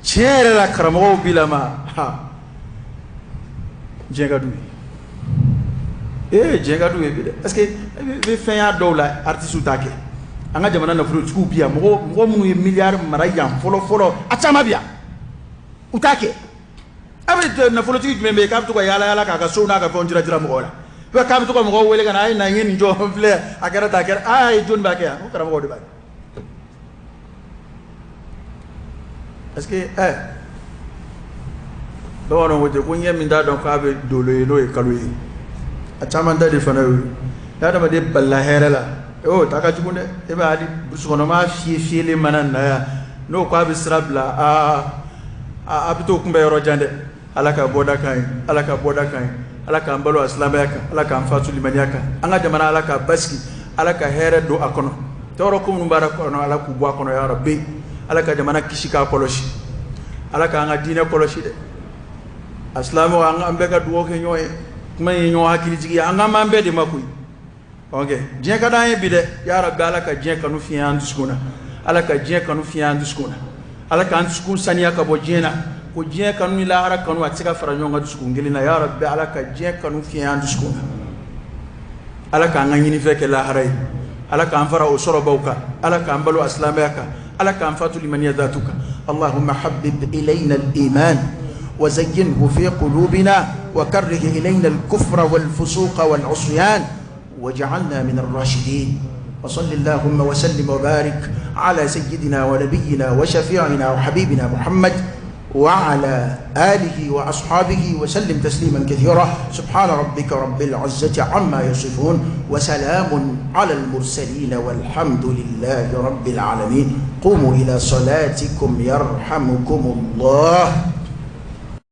Tiɲɛ yɛrɛ la karamɔgɔw bi lama, ha, diɲɛ ka d'u ye. Ee diɲɛ ka d'u ye bi dɛ, parce que i bɛ fɛn y'a dɔw la, artistes t'a kɛ. An ka jamana nafolotigiw bi yan, mɔgɔ minnu ye miliyari mara yan fɔlɔ fɔlɔ, a caman bi yan, u t'a kɛ. A bɛ nafolotigi jumɛn bɛ yen k'a bɛ to ka yaala yaala k'a ka sow n'a ka fɛnw jira jira mɔgɔw la, k'a bɛ to ka mɔgɔw wele ka na, a ye na n ye nin jɔ n filɛ, a kɛra tan, a kɛra, aa ye jɔnni b'a kɛ yan? Ko karamɔgɔw de b'a kɛ. Parce que bamananw ko ten ko ɲɛ min t'a dɔn k'a bɛ dolo ye, n'o ye kalo ye, a caman ta de fana y'o ye. Ni adamaden balila hɛrɛ la, o ta ka jugu dɛ. E b'a hali burusi kɔnɔ maa fiyɛ fiyɛlen mana na yan, n'o ko a bɛ sira bila, aa a bɛ t'o kunbɛn yɔrɔ jan dɛ. Ala ka bɔda k'an ye, Ala ka bɔda k'an ye, Ala k'an balo a silamɛya kan, Ala k'an fatu limaniya kan. An ka jamana, Ala k'a basigi, Ala ka hɛrɛ don a kɔnɔ. Tɔɔrɔ ko minnu b'a kɔnɔ, Ala k'u bɔ a kɔnɔ ya Rabbi. Ala ka jamana kisi k'a kɔlɔsi, Ala k'an ka diinɛ kɔlɔsi dɛ. A silamɛw, an bɛɛ ka dugawu kɛ ɲɔgɔn ye. Kuma in ye ɲɔgɔn hakili jigi ye, an k'an b'an bɛɛ de ma koyi. Ok, diɲɛ ka d'an ye bi dɛ. Ya Rabbi, Ala ka diɲɛ kanu fiɲɛ an dusukun na, Ala ka diɲɛ kanu fiɲɛ an dusukun na, Ala k'an dusukun saniya ka bɔ diɲɛ na. Ko diɲɛ kanu ni lahara kanu a tɛ se ka fara ɲɔgɔn kan dusukun kelen na. Ya Rabbi, Ala ka diɲɛ kanu fiɲɛ an dusukun na. Ala k'an ka ɲinifɛn kɛ lahara ye, Ala k'an fara o sɔrɔbaw kan, Ala k'an balo a silamɛya kan, Ala k'an fatu limaniya datu kan. Allahumma habbib ilayna al-iman wa zayyinhu fi qulubina wa karrih ilayna al-kufra wal-fusuqa wal-usyan waj'alna min ar-rashidin. Wa salli allahumma wa sallim wa barik ala sayyidina wa nabiyyina wa shafi'ina wa habibina Muhammad wa ala alihi wa ashabihi wa sallim tasliman kathira. Subhana rabbika rabbil izzati amma yasifun wa salamun ala al-mursalin walhamdulillahi rabbil alamin. Qumu ila salatikum yarhamukumullah.